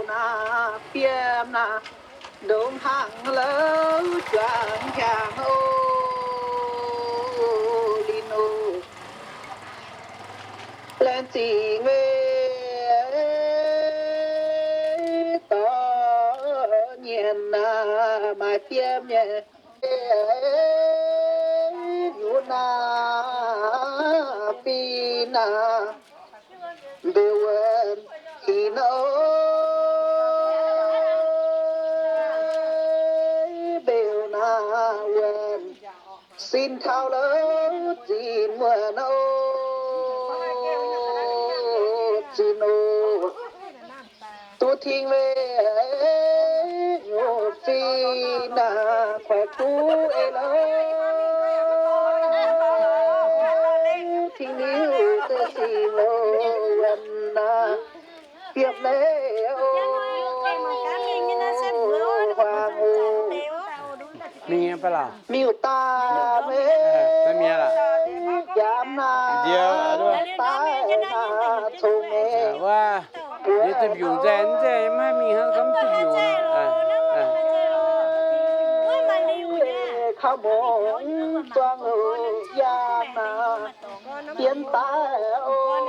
Naaiv fiem naaiv ndongc hnaangx louv juangc hnyangx oc, linh oc. Laengz zingh weic dorh nyienx naaiv maaih fiem nyei nyutc naaiv fih naaiv. Mbeu wuonv ih nor, mbeu naaiv wuonv sin taux louv zinh muonc oc, zinh oc. Duqv tingx weic nyutc fih naaiv kuaaiv duqv ei louv, tingx liuz se singx loz wuonv naaiv fiem leiz oc, huaang oc. Miuc-daaih maiv mi'aqv, nziaamv naaiv daaih naaiv cong-mengh. Wuov, yie duqv mbiungc nzengc, nzengc maiv mingh hnangv, mv duqv mbiungc. Kaux mongc zuangx loz yaam naaiv jienv daaih oc,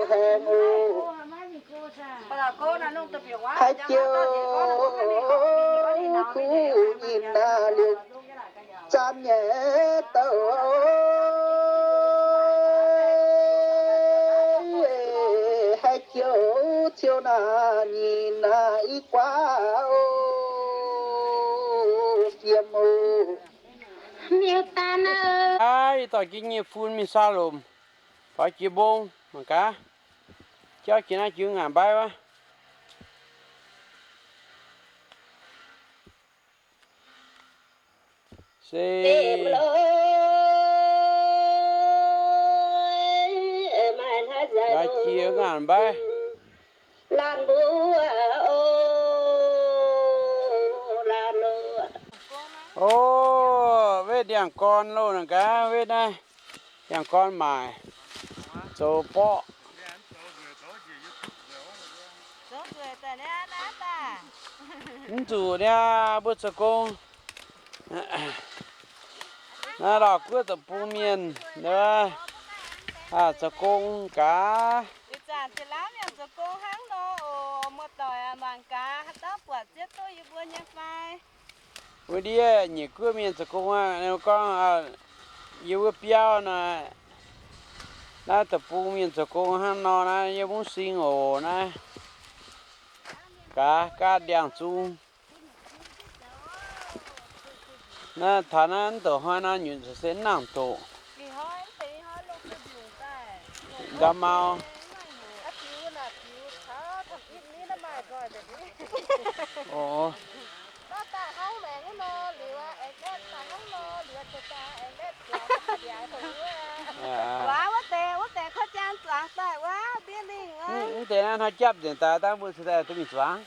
haengh oc. Haaix joux kuv nyinh naaiv liuz zanc nyei douh, haaix joux ciou naaiv nyinh naaiv i guaav oc, fiem oc. Aav, yie dorh jienv nyei fun mingh saau lomc, faaux jiex mbong mangc gaax. Jauv jiex naaiv jiu ngaanc mbaiv wuov. Se jiex ngaanc mbaiv. O, wetv ndiangx-gorn loh naaic gaax, wetv naaiv ndiangx-gorn maaic zoux borqv. Mv zuqc niaa, mbuo zoux gong. Naaiv Lauv Guoqv deic-bung mienh, zoux gong gaax. Wuov ndiev nyiec guoqv mienh zoux gong aqv. Gorngv yie wuov biauv naaiv, naaiv deic-bung mienh zoux gong hnangv nor naaiv, yie mv sing oc naaiv. Gaax, gaatv ndiangx-zung. Naaiv taux naaiv mv douc hnoi naaiv nyutc se mv nangc doqc. Nzauh mau. Oc. Wuov deix, wuov deix naaiv hnoi japv nzengc daaih, dangh mbuo cingx daaih duqv mingh zuangx.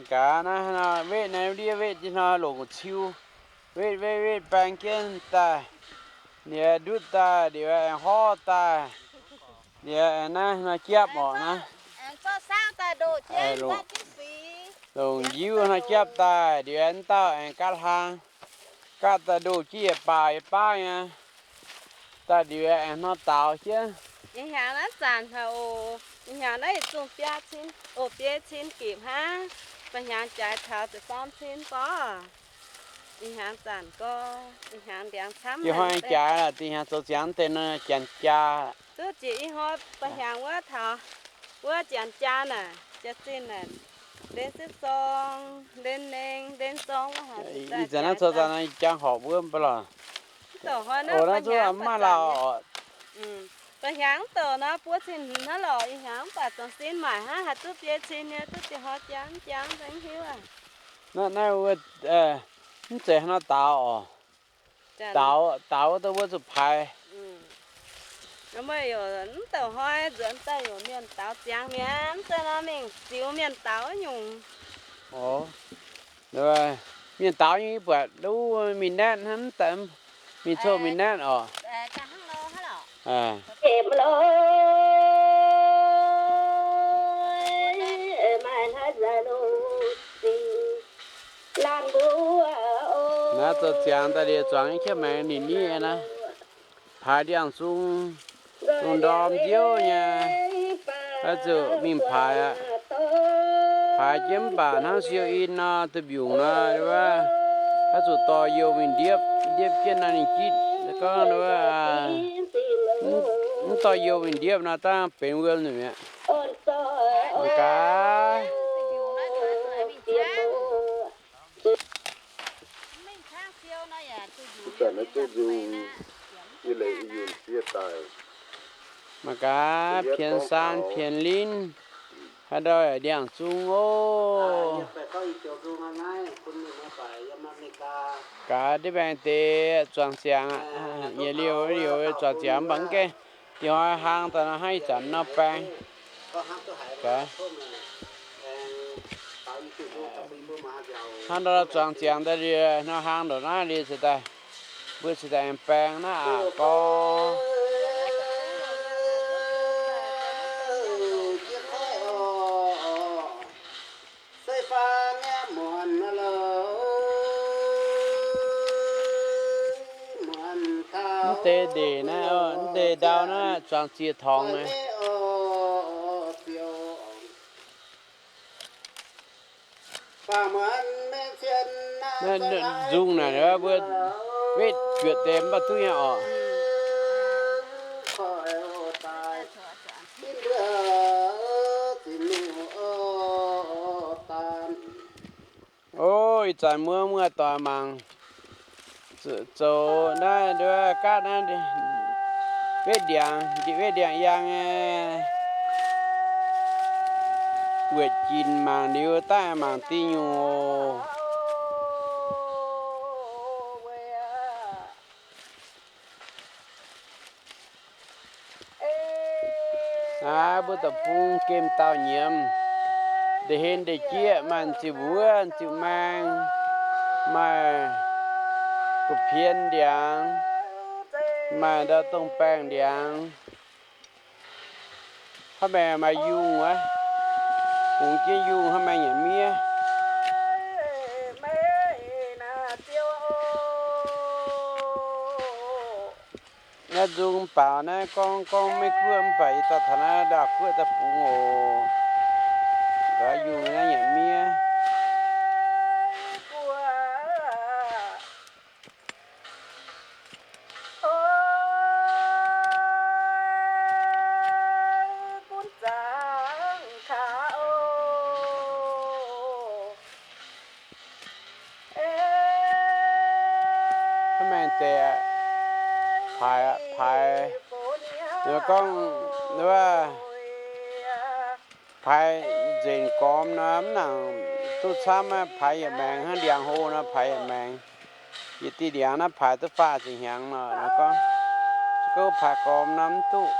Gaax naaiv, wetv naaiv ndiev wetv jienv hnoi longc ciu. Wetv, wetv, wetv baeng jienv daaih. Liuz ndutv daaih, liuz aengx horv daaih. Liuz aengx naaiv hnoi japv orqc naaiv. Longc njiuv hnoi japv daaih, liuz aengx dauh aengx gaatv hlang. Gaatv daaih ndoh jienv yietc baac yietc baav nyei. Daaih liuz aengx hnoi daaux jienv. Ih hnyangx naaiv zanc haic oc. Ih hnyangx naaiv yietc zungh biaa cin, oc, biei cin gipc hnangv. Ba'hnyangx jaaix taux ziepc faam cin gorqv. Ih hnyangx zanc gorx, ih hnyangx ndiangx camv. Ih hnoi jaaix laaix, ih hnyangx zoux ziangx deix nor janx jaa. Duqv jiex ih hnoi ba'hnyangx wuov taux, wuov janx jaa naaic, jaa zinh naaic, len sieqv zorng, len nengh, len zorng wuov haic. Ih zanc naaiv zoux zanc naaiv jangx horpc wuov mv baac lorqc. Mv douc hnoi naaiv ba'hnyangx mv baac zanc. Ba'hnyangx mv douc nor buo cin hmz hnangv lorqc, ih hnyangx mv baac zanc sin maaic hnangv, haaix duqv biei cin nyei, duqv jiex hnoi jaa mv jaa mv hiuv aqv. Naaiv wuov, mv zeiz hnangv nor daaux oc. Daaux, daaux wuov deix wuov zuqc paaix. Meih mv douc hnoi nzuonx daaih yaac mienh daaux ziangx mi'aqv, mv zeiz nor mingh ziux mienh daaux nyungc. Oc, Mienh daaux nyei buatc duqv mingh naetv hnangv, mingh coqv mingh naetv oc. Naaiv zoux ziangx daaih liuz zuangx jienv maengx ninh nyei naaiv. Paaix ndiangx-zung, zungh ndorm nziouv nyei, oix zuqc mingh paaix aqv. Paaix jienv mv baac hnangv siou in nor, duih mbiungc nor, oix zuqc dorh youh mingh ndiepv, ndiepv jienv nor ninh gitv. Gorngv mv dorh youh mingh ndiepv nor dangh benx wuom nyei mi'aqv. Mangc gaax. Mangc gaax, pienx saan pienx linv, haaix ndau yaac ndiangx-zung oc. Gaax diqv baengh deix zuangx ziangx aqv. Yietc liuz liuz zuangx ziangx mv baac mv gaengh, ih hnoi hlang daaih nor hnangv ih zanc nor baengh. Hnangv nor zuangx ziangx daaih liuz nor hlang ndongc naaiv liuz cingx daaih, mbuo cingx daaih baengh naaiv aqv gorngv. Mv deix ndeic naaiv, mv deix ndau naaiv zuangx ziex torngx naaiv. Naaiv nzung naaic mbuo wetv juoqc deix mv baac duqv nyei oc. O, ih zanc muoz muoz-doic mangc zoux naaiv nduov gaatv naaiv wetv ndiangx, wetv ndiangx-yangh nyei, wuoqc ginc mangc liuz daaih mangc diuh nyungc oc. Aav, mbuo deic-bung gemh dauh nyiemz, ndeic-hlen ndeic-jieqv maaih ziepc wuov ziepc maeng, maaih gu'pien ndiangx, maaih ndau dongh baengh ndiangx. Hnangv maengx maaih yungh wuov, bungx jienv yungh hnangv maengx nyanc miev. Naaiv nzung baaux naaiv gorngv gorngv maiv guoqv mv baac yie daaih taux naaiv ndaauh guoqv daaih bungx oc. Nqa'haav yungh naaiv nyanc miev. Hnangv maengx deix, paaix, paaix, gorngv, paaix nzenc gormx nor, mv nangc duqv camv, paaix yietc maengx hnangv ndiangx hlo nor, paaix yietc maengx. Yietc diuh ndiangx naaiv paaix duqv faah ziepc hnyangx nor, gorngv, gorngv paaix gormx nor mv duqv,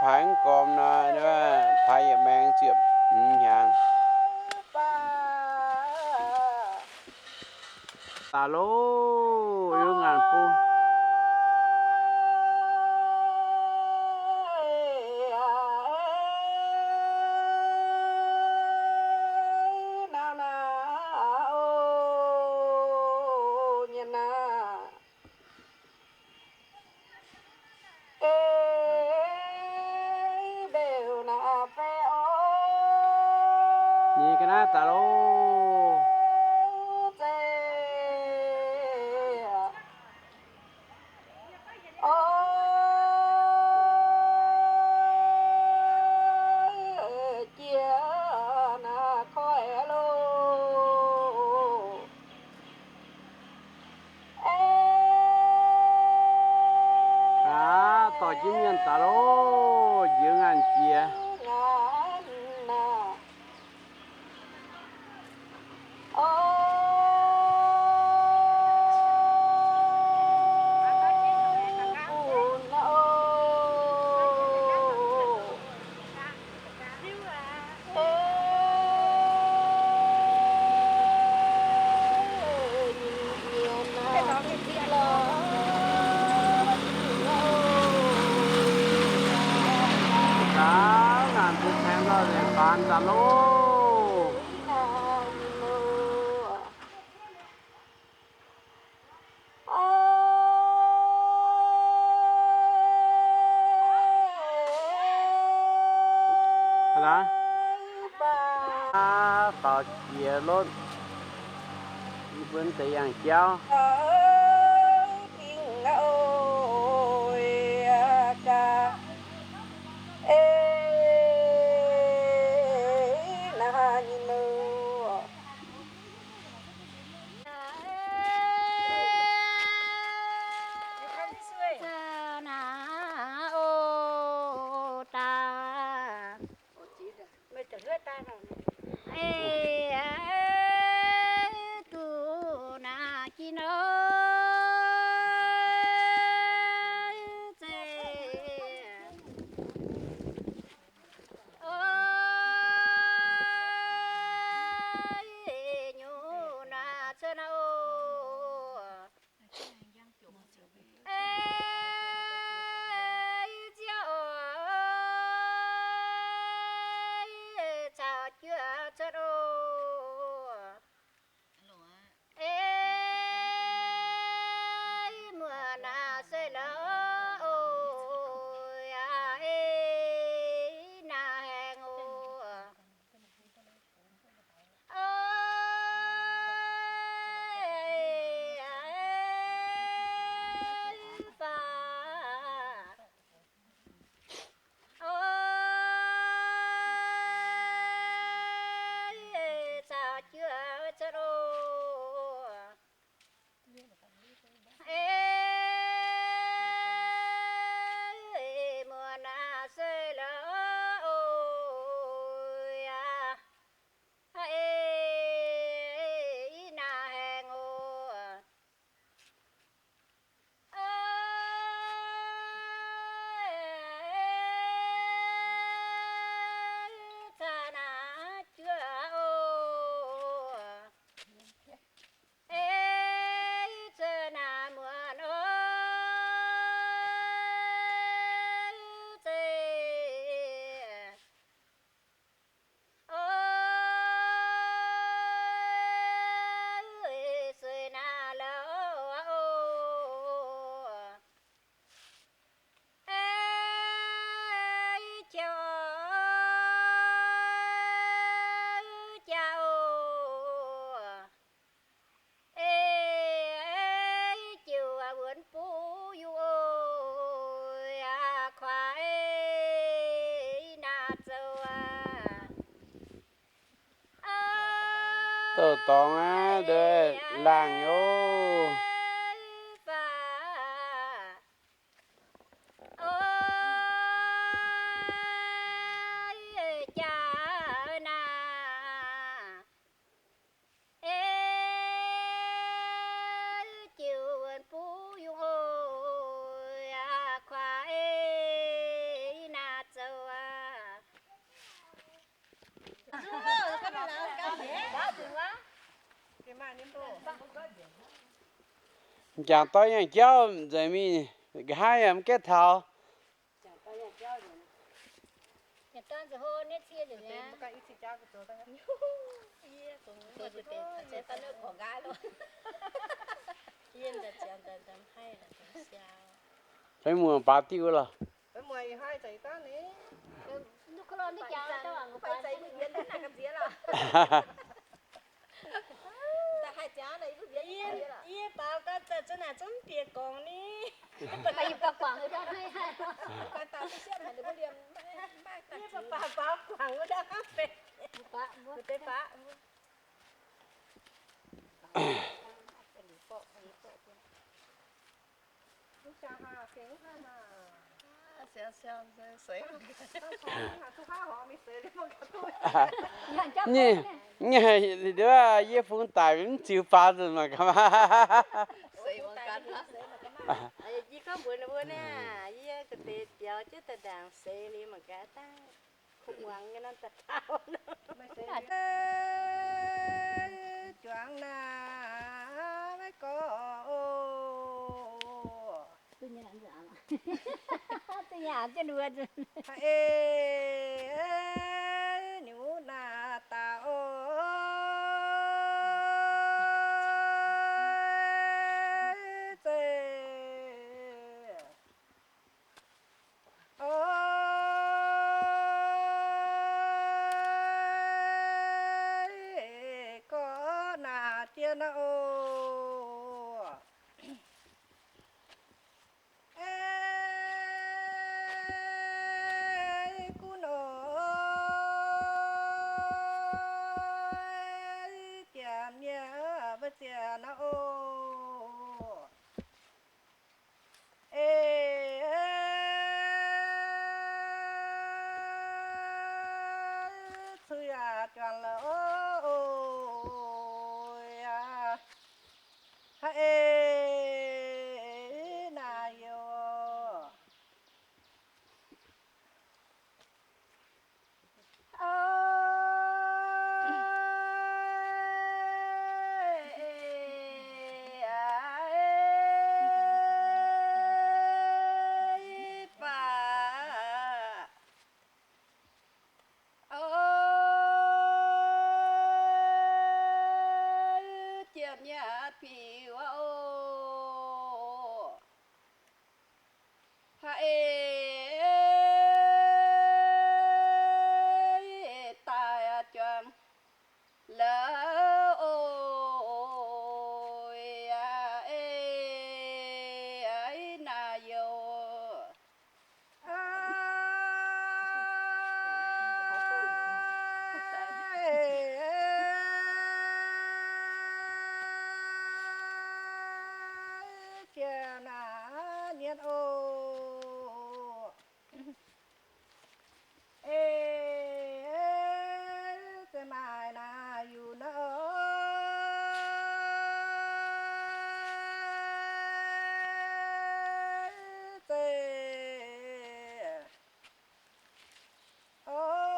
paaix mv gormx nor, paaix yietc maengx ziepc hmz hnyangx. Daaih loh, yiem ngaanc bung. Nyei ga'naaiv daaih loh. Aav, dorh jienv mienh daaih loh, njiec ngaanc jiex. Loh. Aav, faaux jiex lotv, yie mbuo deix yangh jauv. Douh dorngx aqv, laangh oc. M'jangc dorn yangh jauv nzengc mingh, nqa'haav yaac mv gaengh taux. Fai muoz baaux diuh wuov lorqc. Yie baaux gau, za'gengh naaic zungv mv bieqc gorngx ni. Yie baaux baaux guangc wuov daaih. Nyei, nyei, yie fungx daic mv ziux faaux nzunc mangc gaax maah. Yie gorngv mbuox ninh mbuo naaic, yie ga'deix biaux jienv daaih ndaangc seix liuz mangc gaax dangh kuv muangx nyei nor daaih taux. Juangc naaiv maiv gorx oc. Haiz, ninh wuov oc. Ei gunv oc, jiem nyei mbuo ziec naaiv oc. Ei, cuv yaac juangc la'oc aqv. Haiz ei naaic youh. Jiem nyei aqv piu aqv oc. Haiz ei daaih juangc la'oc aqv. Ei naaic youh. Jiem naaic nyienz oc. Ei, ei, zeiz maaih naaic yunh naaiv oc. Zeiz oc.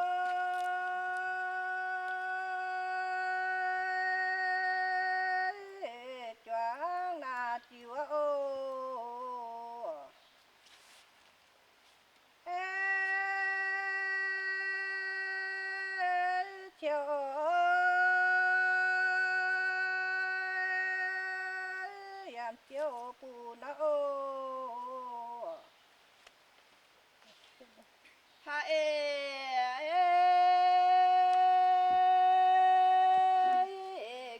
Juangc naaic diuc oc. Ei, qiemx oc, yaac ziouc bun naaiv oc. Haiz ei,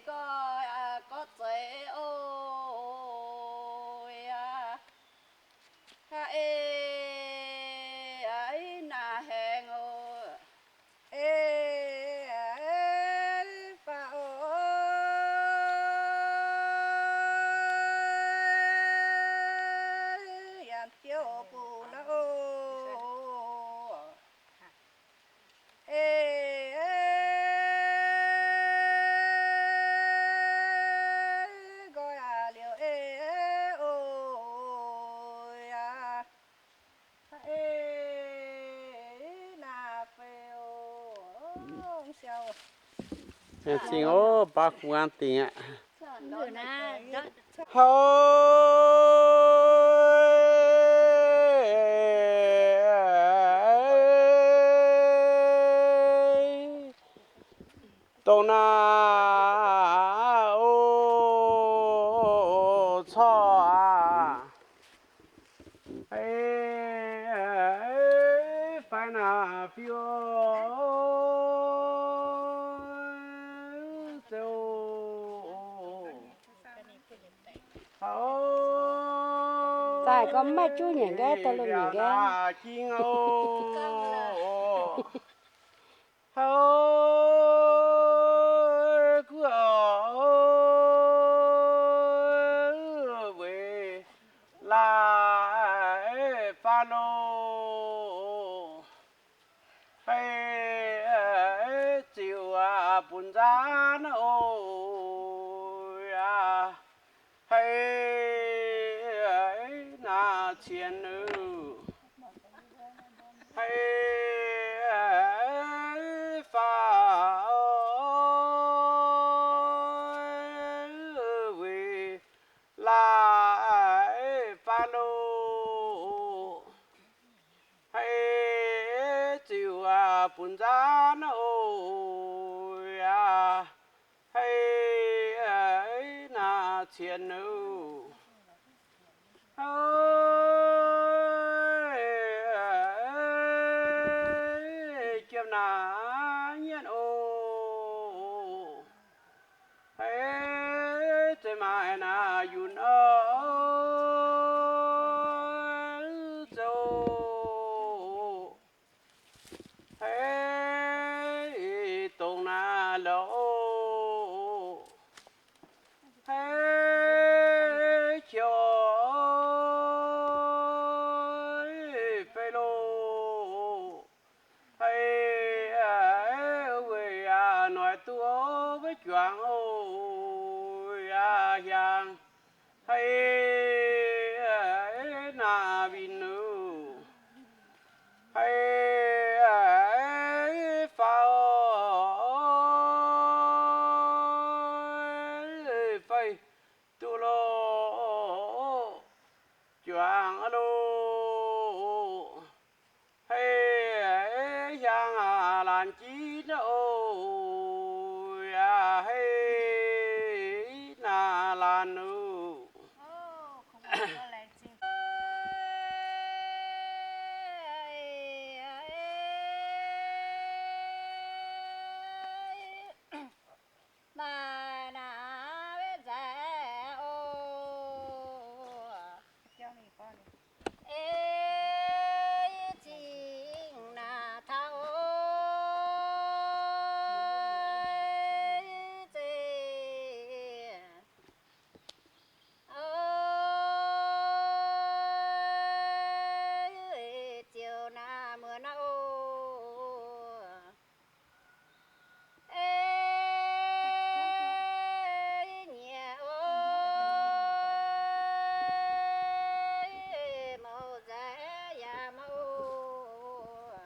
nqoi aqv, gorqv zeiz oc. Haiz ei, naaic haengx oc. Ei, faaux oc, yaac ziouc bun naaiv oc. Ei, nqoi aqv liuz ei oc. Ei, naaiv fei oc. Zingh oc, baav gu an dingc aqv. Houv dongh naaiv oc, corc aac. Ei, fai naaic fiuv oc, zouv. Daaih gorngv maiv juv nyanc nqaeqv, daaih lungh nyanc nqaeqv. Jing oc. Houv guv oc, weic laaix faam loh. Hei, ziouc bun nzaanv oc aqv. Hei, naaiv cien oc. Hei, faam weic laaix faam loh. Hei, ziouc bun nzaanv oc aqv. Hei, naaiv cien oc. Jiem naaiv nyienz oc. Hei, Maaih naaiv yunc oix zoux, hei dongh naaiv lorqc, hei qiex fei loh. Hei, weic aac noic duqv wuov juangc oc, aac hiaangx. Hei, naaiv winh nuv. Hei, faaux fei duqv loh, juangc loh. Hei, hiaangx aac, laanh jiv oc, aac hei, naaiv laanh nuv. Maaih naaiv nzaic oc. Ei zingh naaiv taux oc, zeiz oc, ziouc naaiv muonz naaiv oc. Ei nyiec oc, mouc nzaic yaac mouc oc.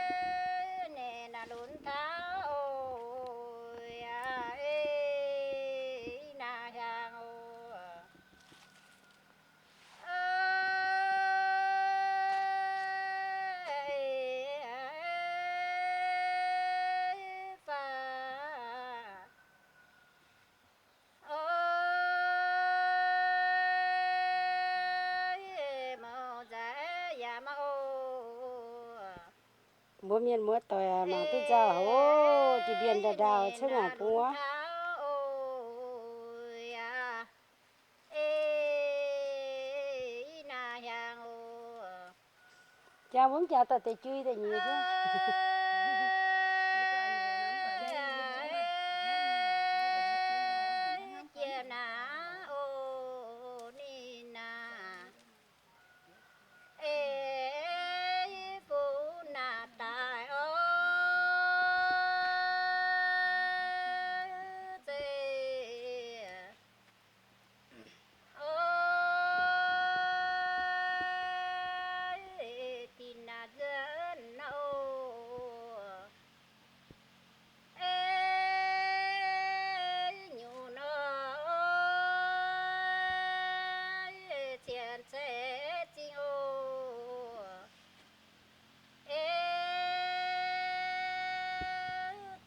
Ei naaiv lunx taux oc, yaac ei naaiv hiaangx oc. Mbuo mienh muoz-doic mangc duqv nzauh oc, jiex mbienv ndau-ndau cuotv ngaanc bung wuov. Jaa mbuo mv jaax daaih deix jui daaih nyiex jienv.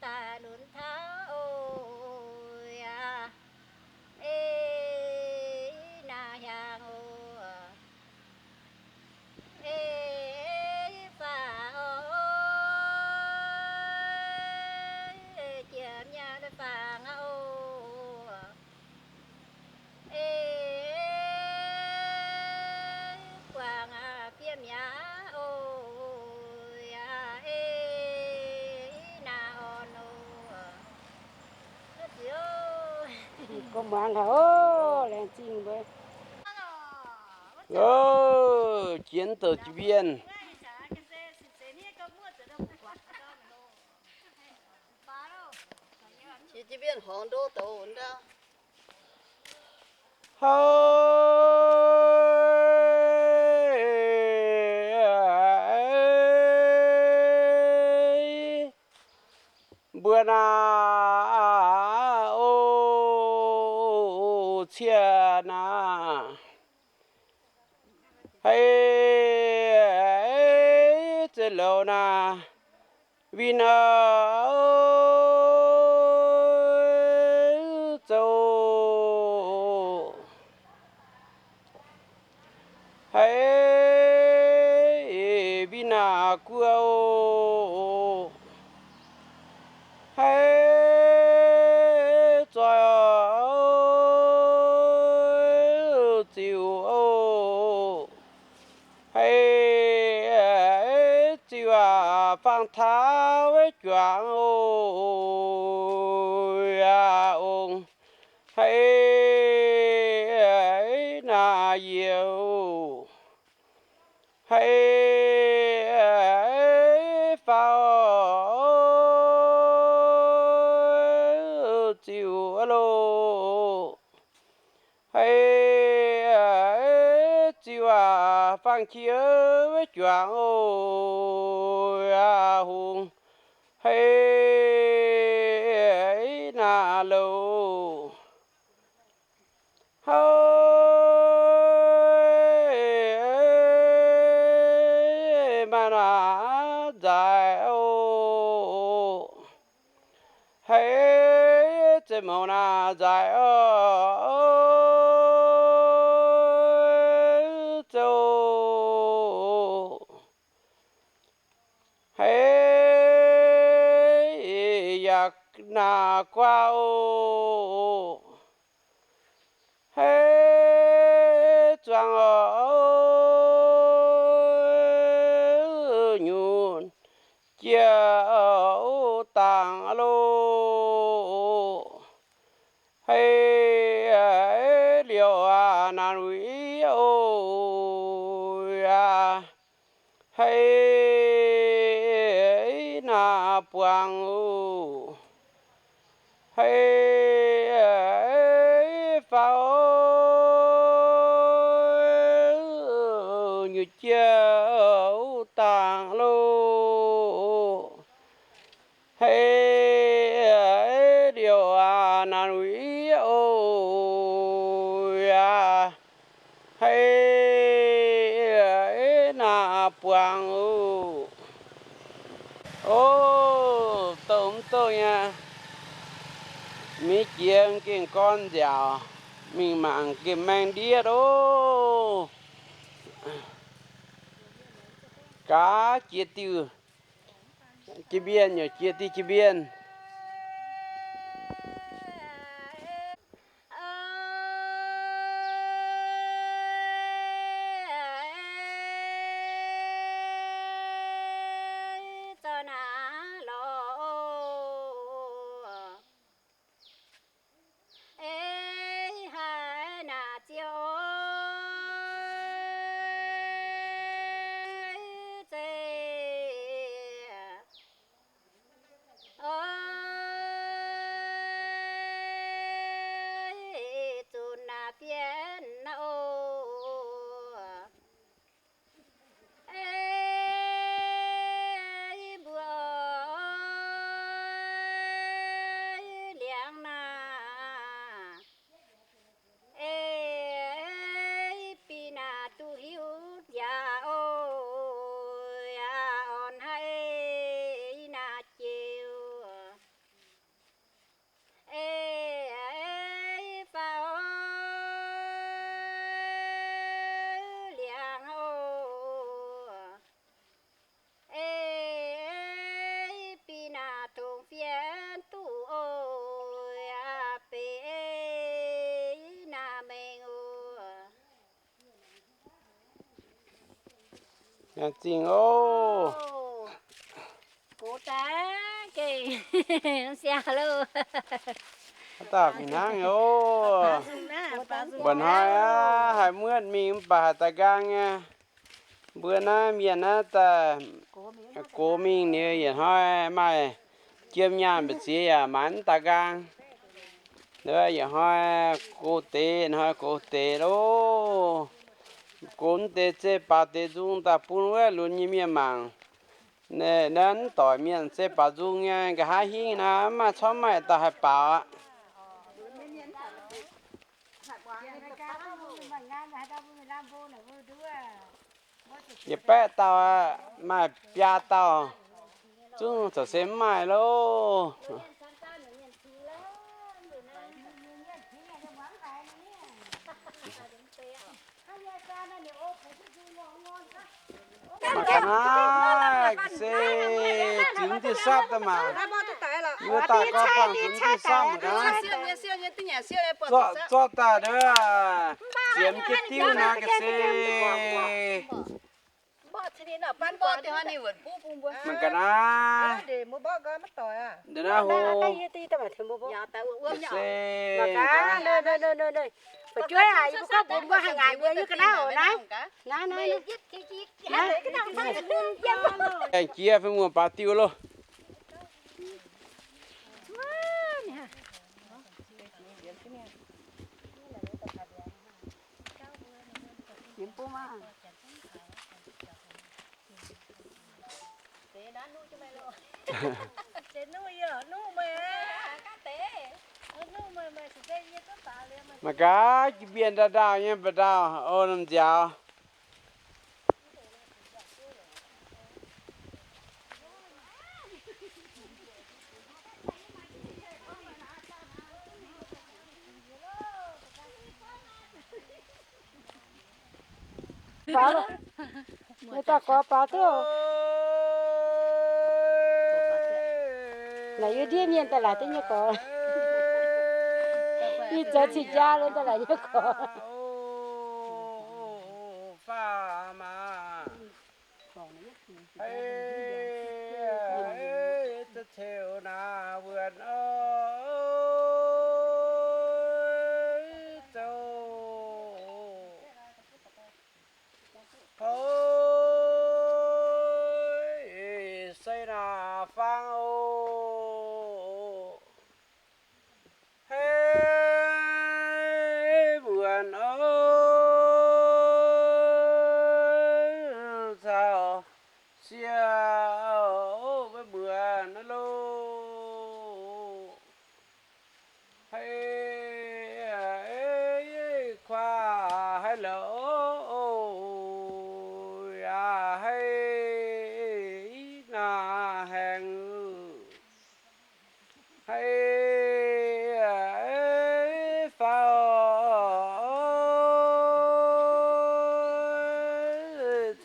Daaih lunx taux oc, yaac ei naaiv hiaangx oc. Ei faaux oc, jiex mienh faaux oc. Ei guangc aqv, fiev mi'aqv oc, yaac ei naaiv orn oc. Gorngv muangx haic oc, laengz zingh mbuo. Oc, jiex douc jiex mbienv. Jiex mbienv horngz ndo douc ndau. Haiz mbuo naaiv oc, ciev naaiv. Haiz zeiv louz naaiv, win oc, zoux haiz win naaiv guoqv oc. Haiz bangh taux wuov juangc oc, aa, ong hei naaic yie oc. Hei faaux ziux loh. Hei ziux aac, fangx qiex wuov juangc oc, aa, hungh hei naaic louh. Houv maaih naaic nzaaix oc. Hei zeiv mouz naaic nzaaix oc, zoux hei yaac naaic guaav oc. Hei zuangx oc, nyutc jiex oc, dangh loh. Hei liouh aac, naanc wuic oc, aa, hei naaic buangh oc. Hei faaux nyutc jiex dangh loh. Hei liouh aac, naanc wuic oc, aa, hei naaic buangh oc. Ov, douh mv douh nyei, mingh jiex gengh gorn nziaauc, mingh mangc gengh maeng ndiev oc. Gaax jiex diuh jie-mbienh, nyei jiex diuh jie-mbienh. Mbuo liangx naaic, ei bih naaic duqv hiuv yaac oc, yaac orn haic naaic jiex. Ei faaux liangx oc. Ei bih naaic tongx fienx duqv oc, aa, beiv ei naaic mengh oc. Zingh oc. Gox daaih gengh siang loh. Haaix dauh fih hnangv oc. Mba'hnoi aqv, haih muonv mingh mv baac haaix daaih nqaang nyei. Mbuo naaiv mienh naaiv daaih gox mingh liuz, yietc hnoi maaih jiem nyaanh mbu'ziex yaac maaiz mv daaih nqaang. Yietc hnoi gox deix, hnoi gox deix loh. Gox mv deix zeiv baaux deix nzung daaih bun wuov lunx nyei mienh mangc. Naaiv mv doic mienh zeiv baaux nzung nyei, nqa'haav hingv naaiv mv maaih camv maaih dauh haih baaux aqv. Yietc baeqv dauh aqv, maaih biaa dauh zungv caux se mv maaih loh. Mangc gaax naaiv se ziux diuh sapv daaih maah. Yie daaih gorngv bangc ziux diuh sapv mangc gaax. Zorqv, zorqv daaih ndov, ziemx jienv diuv naaiv ga'sie. Mangc ga'naaiv. Nda'naaiv hlo. Mangc ga'naaiv, fu'jueiv aac, yie mbuo gorngv mbuox mbuo haih ngaanc mbuo nyei ga'naaiv oc naaiv. Naaiv, naaiv, naaiv. Aengx jiex fai muoz-baaix diuh loh. Mangc gaax, jiex mienh ndau-ndau nyei mba'ndauh, o, norm nziaaux. Faaux loh. Ninh daaih gorx faaux duqv. Naaic yie ndiev mienh daaih laaix duqv nyei gorx. Ih zoux cing jaa lo daaih laaix nyei gorx. Hov, se naaic faang oc. Hei, mbuonx oc, caux sieqv oc, mbuonx loh. Hei, kuaav haiz lorqc, yaac haiz naaic haengx. Hei, faaux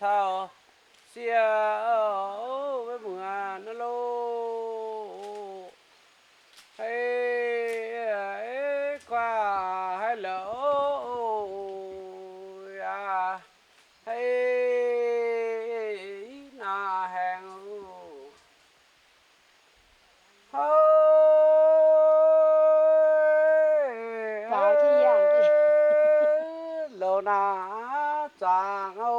caux sieqv oc, mbuonx loh. Hei, kuaav haiz lorqc, yaac haiz naaic haengx. Hov, loz naaic zaangc oc.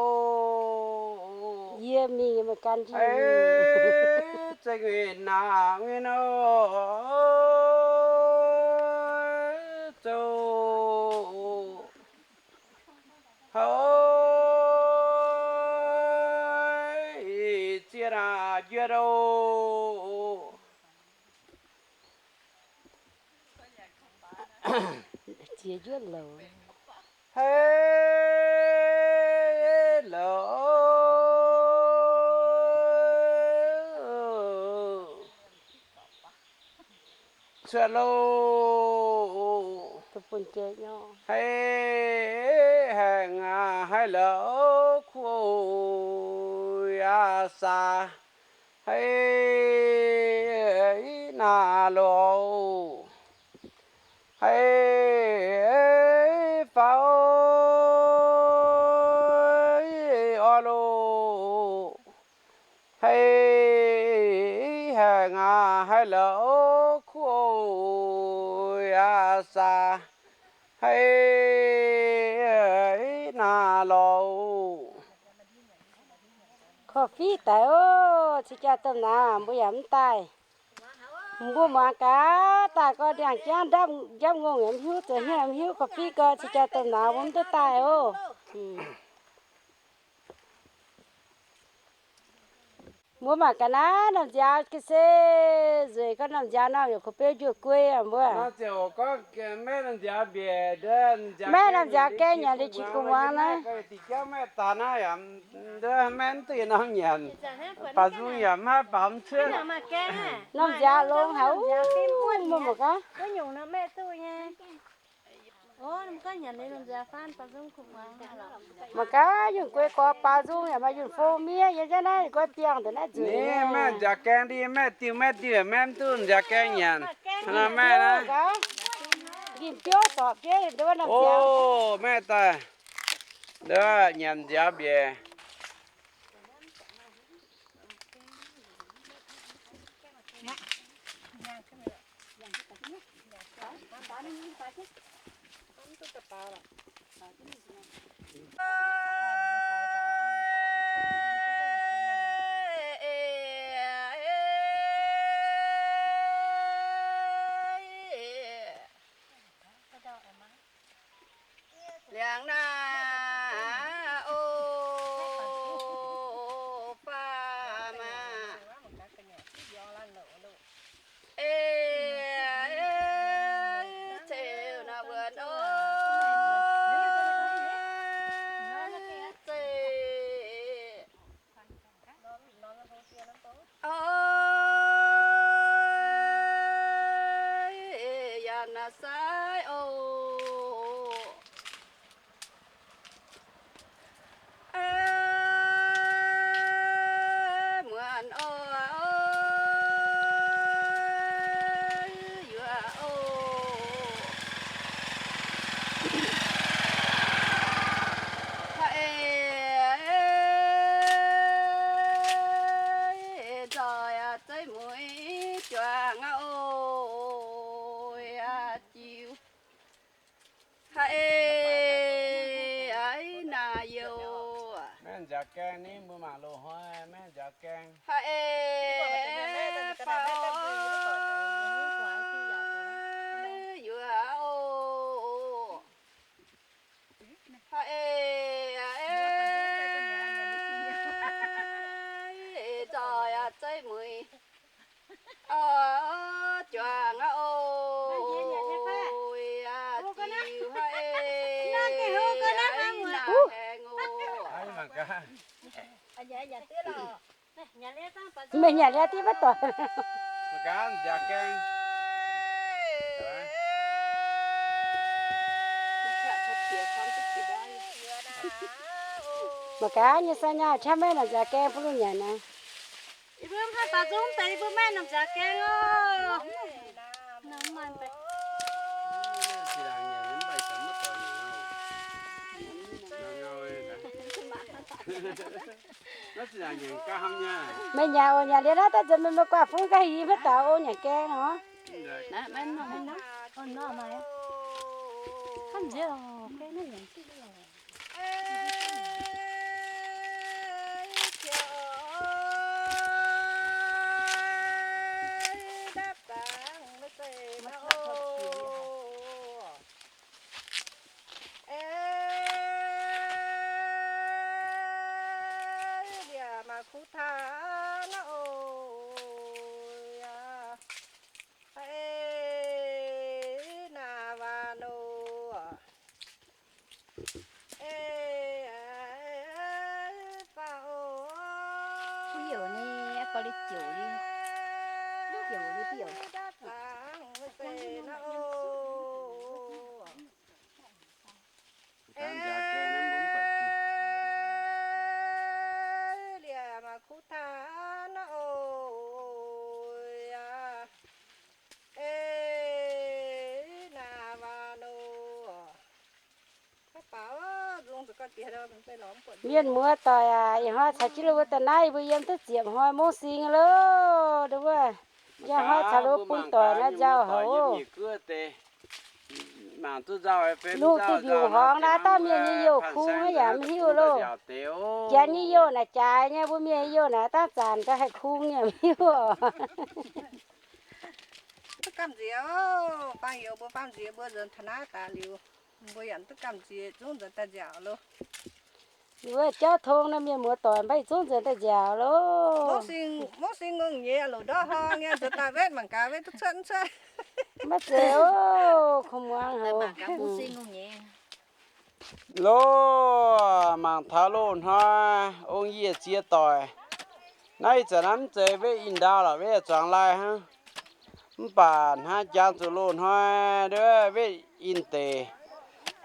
Yie mingh meih gan jienv. Hei, zengc winh naaic winh oc. Zoux Hov, ziex naaic njuotv oc. Ziex njuotv louz. Hei, louz. Cuotv loh. Hei, haengh aqv, haiz lorqc kuv oc, yaac saax. Hei, naaic loz. Hei, faaux oix loh. Hei, haengh aqv, haiz lorqc kuv oc, yaac saax. Hei, naaic loz. Korv-fiqv daic oc, cing jaa domh nauz mbuo yaac mv daaih. Mbuo muangx gaax, daaih gau ndiangx-jangv ndapv njapv ngongh yaac mv hiuv, zoux hnyouv yaac mv hiuv, korv-fiqv gau, cing jaa domh nauz mbuo mv duqv daaih oc. Mbuo mangc gaax naaiv norm nziaaux ga'sie nzueic, gorngv norm nziaaux norm yaac kuv beu njuov guei aqv mbuo. Maiv norm nziaaux gaeng nyanc liuz qiex gu'nguaaz naaiv. Maiv duqv norm nyanc, baaux nzung yaac maiv baaux mv cuotv. Norm nziaaux longx haic, mbuo mangc gaax. Mangc gaax, yungh guei gorx baaux nzung yaac maaih yungh fong miev yiem jienv naaiv, guei biangh deix naaiv nzueic. Maiv nziaaux gaeng ndie, maiv diuh, maiv diuh, maiv duqv nziaaux gaeng nyanc. Maiv naaiv. Njimv biouv sorpc biouv, maiv daaih. Nyanc nziaaux mbiec. Liangx naaiv oc, faa maah. Ei, ceu naaiv wuonx oc, zeiv. Oix, yaac naaiv sai oc. Ei, muonz oc, yuoqc oc. Ha'ei, nzoih aac, zeiv mueiz juangc aqv oc, aac jiu. Ha'ei, aav naaic youh. Maiv nziaaux gaeng ni, mbuo mangc loz-hnoi maiv nziaaux gaeng. Ha'ei, faaux, yuoqc oc. Ha'ei, nzoih aac, zeiv mueiz. Oc, juangc aqv oc. Aav, diuh ha'ei, naaic aengx oc. Meih nyanc liuz div maiv doic. Mangc gaax nyei, sa nyaah qaqv maiv nangc nziaaux gaeng bun lunh nyanc naaic. Yie mbuo mv haih baaux nzung deix, yie mbuo maiv nangc nziaaux gaeng oc. Meih nyanc oc, nyanc liuz naaiv daaih nzunc meih, meih guaax fungv ga'hlen maiv daux oc, nyanc gaeng nor. Ei, liac maaih kuv taav naaiv oc, yaac, ei, naaiv waac nor, ei, faaux oc. Kuv youc ni, gauh li jouc li, jouc li, jouc. Ei, liac maaih kuv taav naaiv oc, yaac, ei, naaiv waac nor. Mienh muoz doic aac, ih hnoi caux jienv lo mbuo daaih naaiv, yie mbuo yiem duqv ziepc hnoi mungv sing loh, nduov. Njang hnoi caux lo bun doic naaiv nzauh haic oc. Lungh duqv mbiungc horngz naaiv, dangh mienh nyei youh kungx yaac mv hiuv loh. Janx nyei youh naaic jaaix nyei, mbuo mienh nyei youh naaic dangh zanc ga'haih kungx nyei mv hiuv oc. Duqv gamh nziex oc, faang youz mbuo faam nziex mbuo nzuonx taux naaiv daaih liuz, mbuo yaac duqv gamh nziex zungv nzuonx daaih nziaauc loh. Wuov jauv tong naaiv mienh muoz doic mbaih zungv nzuonx daaih nziaauc loh. Mungv sing ngongh nyei, loc ndorv horngh nyei, nzuonx daaih wetv mangc gaax wetv duqv cuotv mv cuotv. Maiv zeiz oc, kungx muangx hoc. Loh, mangc taux loz-hnoi ong yie ziex doic. Naaiv ih zanc naaiv mv zeiz wetv in ndau lorqc, wetv zuangx lai hnangv. Mv baac hnangv jangx zuqc loz-hnoi nduov wetv in deic,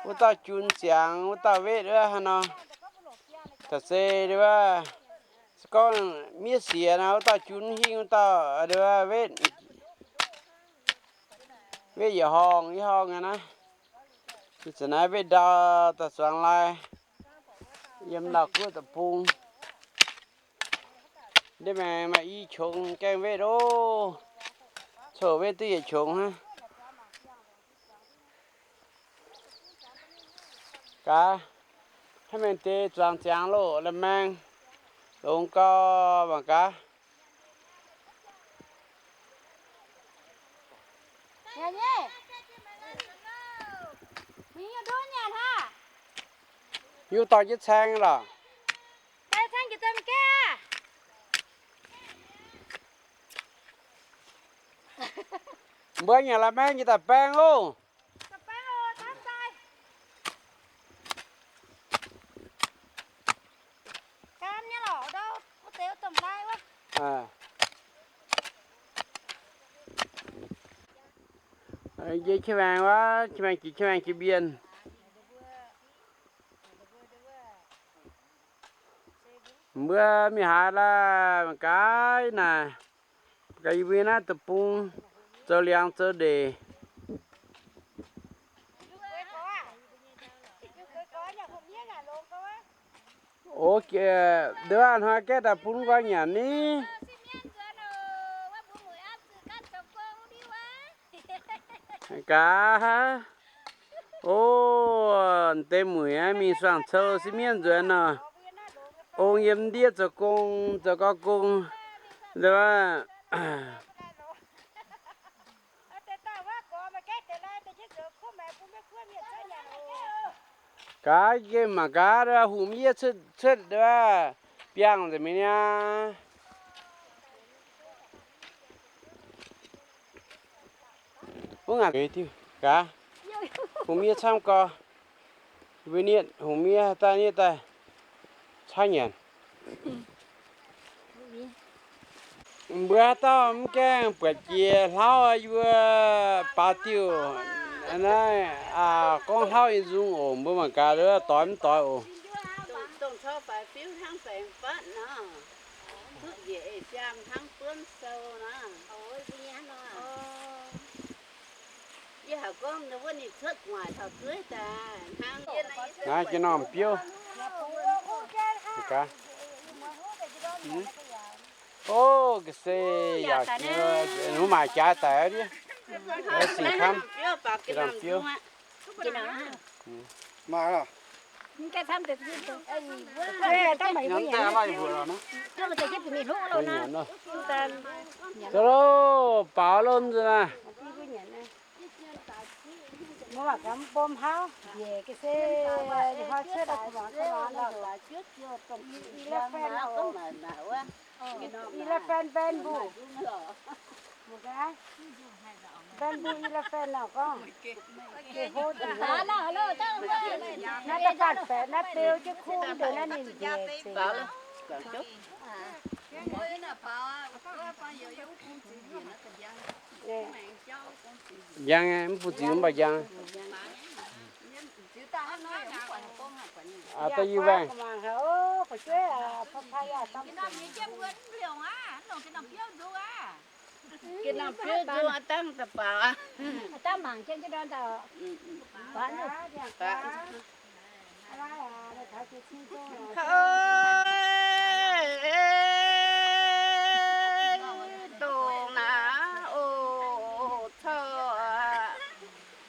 wuov dauh jun ziangx wuov dauh wetv wuov haaix nor. Taux se nduov, se gorngv miev siex nor, wuov dauh jun hingh wuov dauh nduov wetv, wetv yietc horngh yietc horngh aqv naaiv. Ih zanc naaiv wetv ndau daaih zuangx lai yiem Lauv Guoqv deic-bung. Ndiev maengx maaih i qongx gaengh wetv oc. Coc wetv duqv yietc qongx hnangv. Gaax, hnangv mienh deix zuangx ziangx loh, la'maeng longx gau mangc gaax. Yie dorh jienv caeng lorqc. Mbuo nyanc la'maeng nyei daaih baeng oc. Yie qiex maengx wuov, qiex maengx jiex, qiex maengx jiex mbienc. Mbuo mingh haaix laaih mangc gaax naaic. Gaax yie mbuo naaiv deic-bung zoux liangx zoux ndeic. O, nduov hnoi gaeqv daaih bun mbuo nyanc ni. Gaax, o, deix mueic mingh suangx cou se mienh nzuonx nor. Ong yiem ndiev zoux gong, zoux gau gong. Gaax, mangc gaax, hungh miev cuotv, cuotv biangh nzengc mi'aqv. Wuov ngaanc diuh gaax, hungh miev camv gau. Mbuo nietv hungh miev daaih nietv daaih caaiv nyanc. Mbuo haaix dauh mv gaengh buatc jiex hlauv, yie mbuo baaux diuh naaiv, gorngv hlauv nyei nzung oc. Mbuo mangc gaax doix mv doix oc. Naaiv jienv norm biouv. O, ga'sie yaac hmz maaih jaaix daic aqv. Singx kamv, norm biouv. Zoux loh, baaux loh nzunc naaiv. Elephant bamboo. Bamboo elephant nor gorngv. Naaiv da'faanh baeqc naaiv beu jienv kuv deix naaiv ninh njiec zeiz. Njang, mv bung ziux mv baac njang. Da'yietv waengh.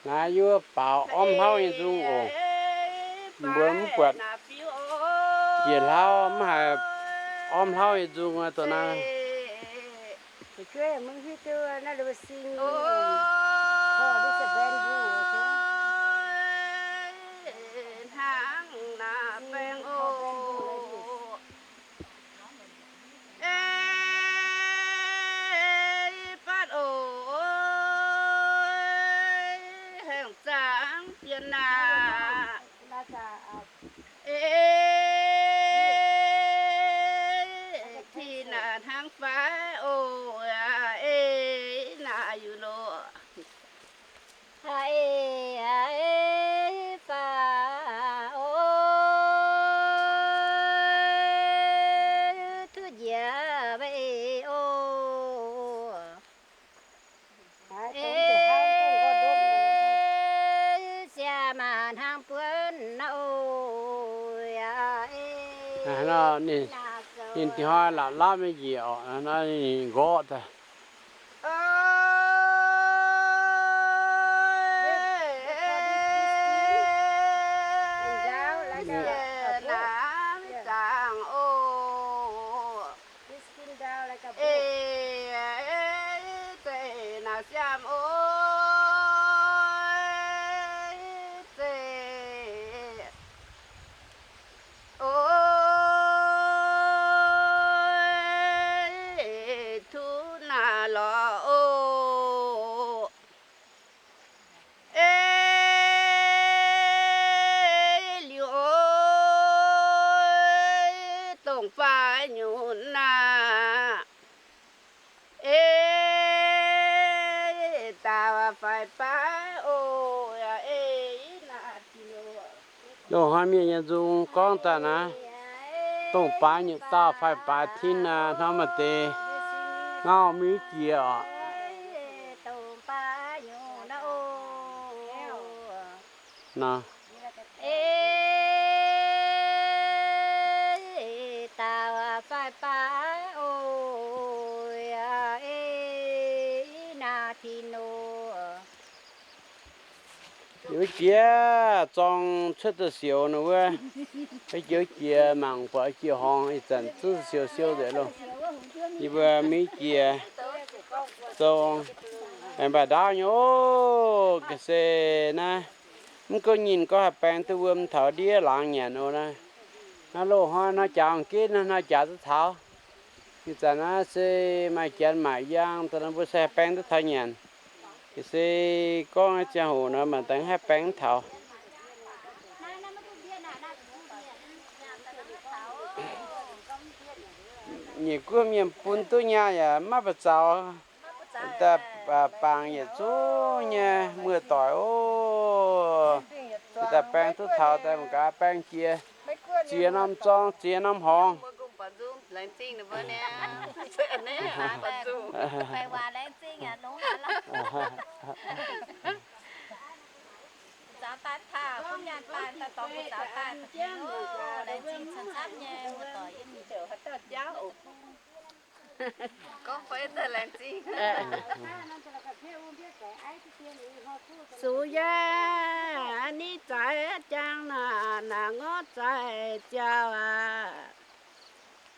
Naaiv yie mbuo baaux ormv hlauv nyei nzung oc. Mbuo mv buatc jiex hlauv mv haiz ormv hlauv nyei nzung dongh naaiv. Hnangv naaiv baengh oc. Ei, batv oc, haengh zaangc bienh naaic. Ei, ti naaic hnangv fai oc, ei, naaic yuc loh. Aa, ei, aa, ei, faah oc, duqv njiec maiv ei oc. Ei, siaa maah hnangv buonv oc, aa, ei, ninh dingc hnoi la'lapv nyei njiec oc, nqorqv daaih. Loz-hnoi mienh nyei nzung gorngv daaih naaiv, dongh baaix nyutc dauh fai baaix tin naaiv, hnamv maaih deix ngauv mingh jiex oc. Nor. Dauh fai baaix oc, ei, i naaiv tin oc. Wuov jiex zorng cuotv da'siouc nor wuov, wuov jiex, wuov jiex mangc buatc jiex horngz, ih zanc zungv siou siou nzengc loh. Yie mbuo mingh jiex zorng, aengx mbaih ndaauv nyei oc. Ga'se naaiv, mv gunv nyinh gorngv haih baeng duqv wuom taux ndiev laangz nyanc oc naaiv. Naaiv loz-hnoi hnoi jaax a'gengh naaiv hnoi jaax duqv taux. Ih zanc naaiv se maaih janx maaic yaang daaih nor, mbuo se haih baeng duqv taux nyanc. Ga'se gorngv ziangh hoc nor, mangc daaih haih baeng mv taux. Nyiec guoqv mienh bun duqv nyaah yaac maiv baac zaux, daaih bangc yietc zungv nyei muoz-doic oc. Daaih baeng duqv taux daaih mangc gaax baeng jiex ziex norm zorng ziex norm horngz. Zuqc yaac ni zaaix jangx naaic, naaic ngorc zaaix jauv aqv.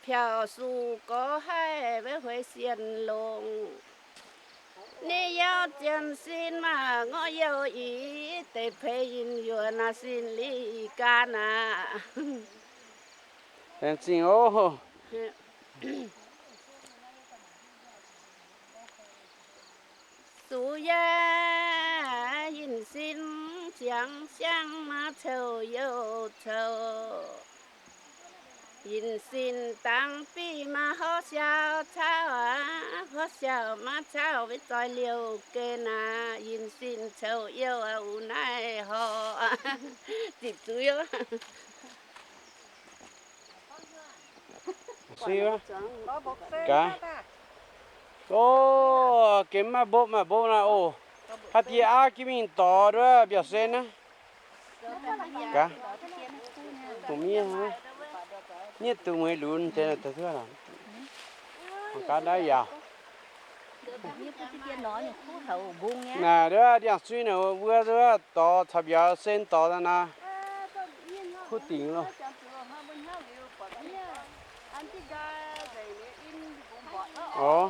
Piaux suc gorx haih maiv hueix sienh longx. Ni yauv zien sin maah, ngorc youh ih deix peix yinh yuoqc naaic sin li gan aqv. Laengz zingh oc. Zuqc yaac yinh sin ziangx siang maah, cou youh cou. Yinh sin dangx biv maah, horv siau cauv aqv, horv siau maah cauv, maiv zoih liouh gen aqv. Yinh sin cou youh aqv, wuov naaiv horh. Ziqc zuiz oc. Gaax. Oc, gengh maiv mbopv, maiv mbopv naaiv oc. Haaix dieh auv jiex mingh dorh nduov mbiauz-sen naaiv. Gaax. Dongh miev, miev dungx mueiz lunx deix naaiv daaih. Mangc gaax naaiv yaac. Naaic nduov ndiangx-zui naaic wuov nduov dorh caux mbiauz-sen dorh daaih naaic. Kuv dingc loh. Oc.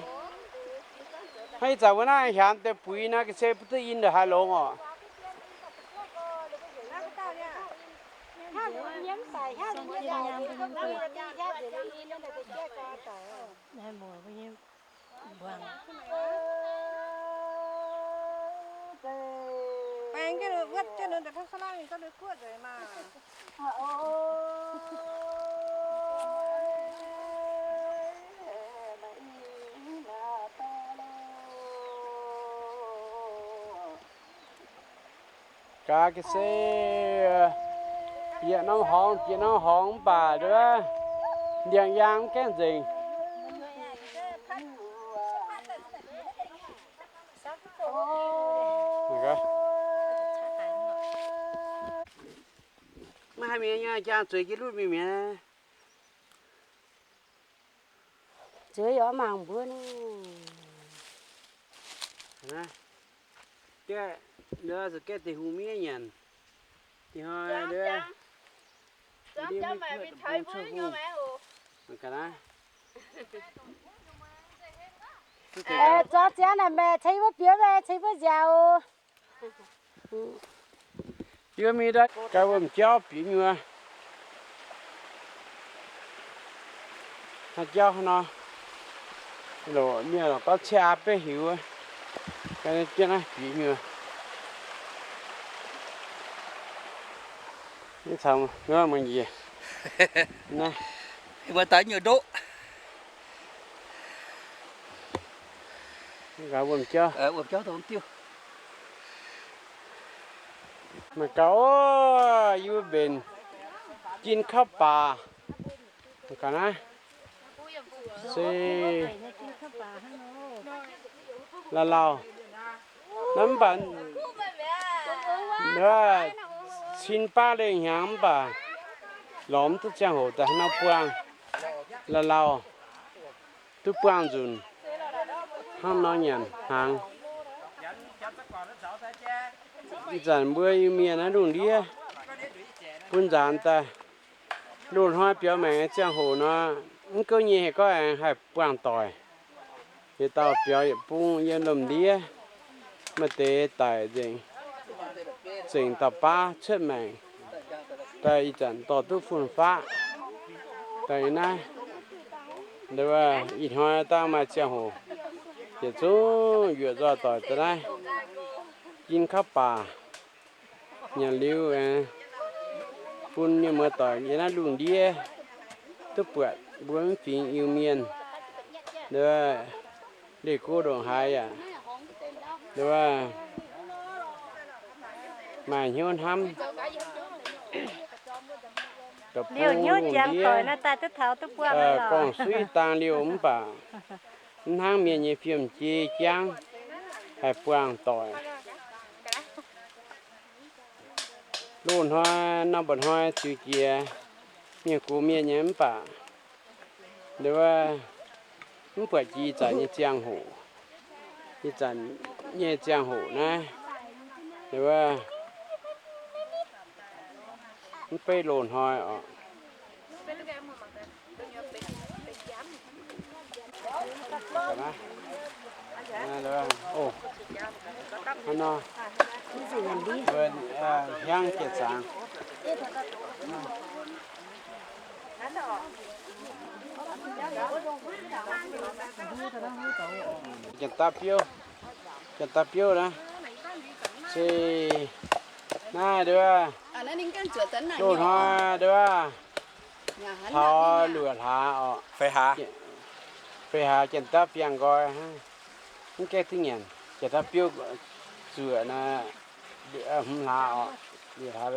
Hnangv ih zanc wuov naaiv hiaamx deix buix naaiv ga'sie bun duqv in ndongc haaix longx oc. Gaax ga'sie, yietc norm horngz, yietc norm horngz mv baac nduov, ndiangx-yaang mv gaengh nzengc. Maiv haih mi'aqv, jaa zueiz jienv lutv mingh mi'aqv. Zueiz oix mangc mbuo nor. Gaeqv, zuqc gaeqv deic-hungh miev nyanc. Dingc hnoi zuangx ziangx naaic maengc ceix wuov bieqc oc. Yie mingh daaih gaax wuom-jauv bieqc nyuoz. Haaix jauv nor, loc mienh lorqc, gorngv ciaa betv hiuv, jienv naaiv bieqc nyuoz. Mv muangx njiec. Naaiv mbuo daaih nyuoz ndoqv. Gaax wuom-jauv, wuom-jauv dongh diuh. Mangc gaax oc, yie mbuo mbenc jin kauv baac. Mangc gaax naaiv se lauh lauh. Naaiv mv baac cin baav lengh hnyangx mv baac lorz mv duqv ziangh hoc daaih hnangv nor buangh. Lauh lauh duqv buangh nzunc hnangv nor nyanc hnaangx. Ih zanc mbuo Iu-Mienh naaiv lungh ndiev bun nzaanx daaih. Loz-hnoi biaux maengc nyei ziangh hoc nor, mv gouv nyei haiz gorngv aengx haih buangh doic. Yietc dauh biaux yietc bung yiem lomh ndiev, maaih deix daic nzengc, zengc dauh baav cuotv maengc, daaih ih zanc dorh duqv fun-faqv. Daaih naaiv, ih hnoi dangh maaih ziangh hoc, yietc zungv yuoqc nzoih doic daaih naaiv, jin kauv baac. Nyanc liuz, bun mienh muoz doic yiem naaiv lungh ndiev duqv buatc mbuo mv fingx Iu-Mienh, leih go ndongc haaix yaac maaih hnyouv hnamv. Liouh hnyouv ziangx doic nor daaih duqv taux duqv buangh. Gorngv suiv dangh liouh mv baac mv hnangv mienh nyei fiem-jei jangv haih buangh doic. Loz-hnoi nor mba'hnoi ziux jiex mienh gox mienh nyei mv baac nduov mv buatc jiex ih zanc nyei ziangh hoc. Ih zanc nyei ziangh hoc naaiv nduov mv beiv loz-hnoi oc. Hnyangx jiex zaangc. Janx-daav biouv, janx-daav biouv naaiv se naaiv nduov, loz-hnoi nduov, taux luoqc hlaax oc. Feix hlaax janx-daav biangh nqoi, mv gaengh duqv nyanc. Janx-daav biouv zuoqc naaiv hmz hlaax oc, luoqc hlaax.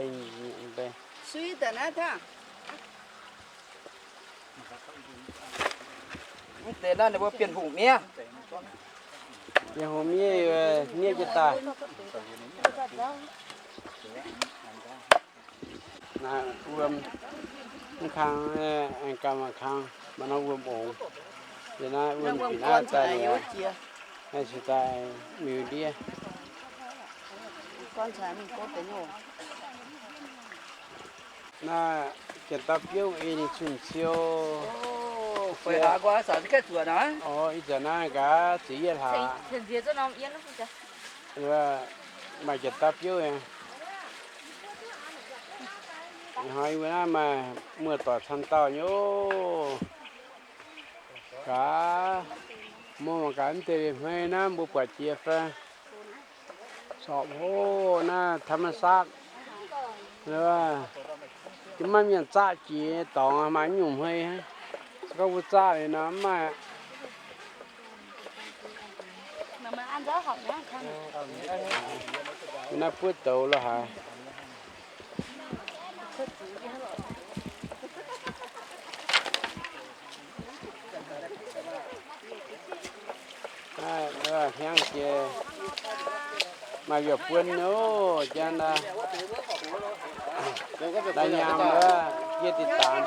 Mv deix naaiv ninh mbuo Bienh Hungh miev. Bienh Hungh miev, miev jienv daaih. Naaiv wuom mv kang, aengx ganh maaih kang, maaih norm wuom ongx. Yie naaiv wuom bieqc naaiv daaih liuz, naaiv se daaih miuz ndiev. Naaiv janx-daav biouv ei ninh cun-ciou. Oc, ih zanc naaiv gaax ziepc yietv hlaax. Maaih janx-daav biouv. Hnoi wuov naaiv maaih muoz-doic camv dauh nyei oc. Gaax, mbuo mangc gaax mv deix hmei naaiv mbuo buatc jiex fai. Sorpc hlo naaiv ธรรมชาติ. Maiv mienh zaaqv jiex dorngx maaih nyungc hmei. Se gorngv mbuo zaaqv liuz nor mv maaih. Naaiv buov douz lo haaix. Hnyangx jiex maaih yaac buonv nyei, janx daaih nyaam wuov, yie dinh daanz.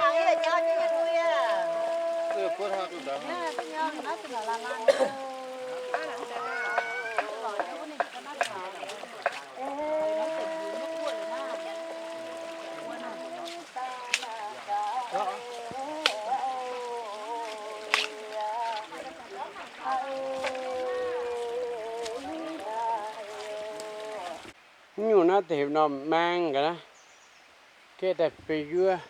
Mv nyungc naaiv deix heuc normh maeng ga'naaiv, gaeqv daaih benx yuov.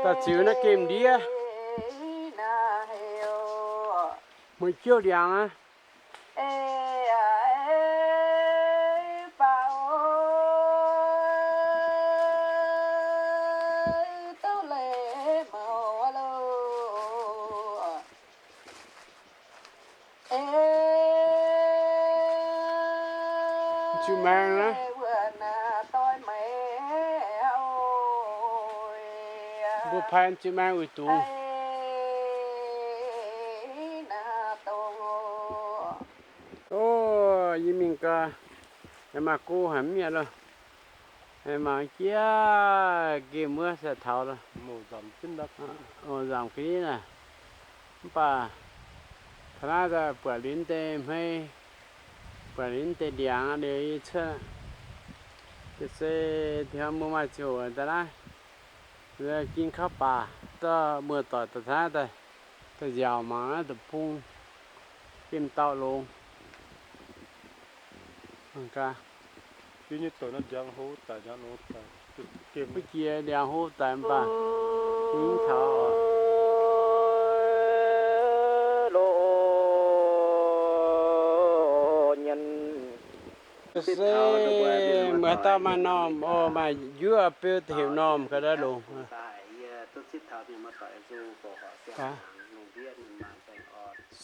Daaih ziux naaiv gemh ndiev, mueiz jiouv ndiangx aqv. Jiu maeng naaiv. Mbuo pai jiu maeng uix dungz. O, yie mingh gau, maaih go haic mv mi'aqv loh. Mangc jiex gemh wuov se taux loh. Nzamc ga'ndiev naaic. Mv baac taux naaiv daaih buatc liuz deix hmei, buatc liuz deix ndiangx liuz yie cuotv. Ga'sie taux mbuo maaih ziangh hoc daaih naaiv, ging kauv baac, dorh muoz-doic daaih taux naaiv daaih, daaih nziaauc mangc naaiv deic-bung, gemh dauh longx. Mv jiex ndiangx hov daaih mv baac mingh taux oc. Se meih dauh maaih normh oc, maaih njuov beu heuc normh ga'naaiv longx.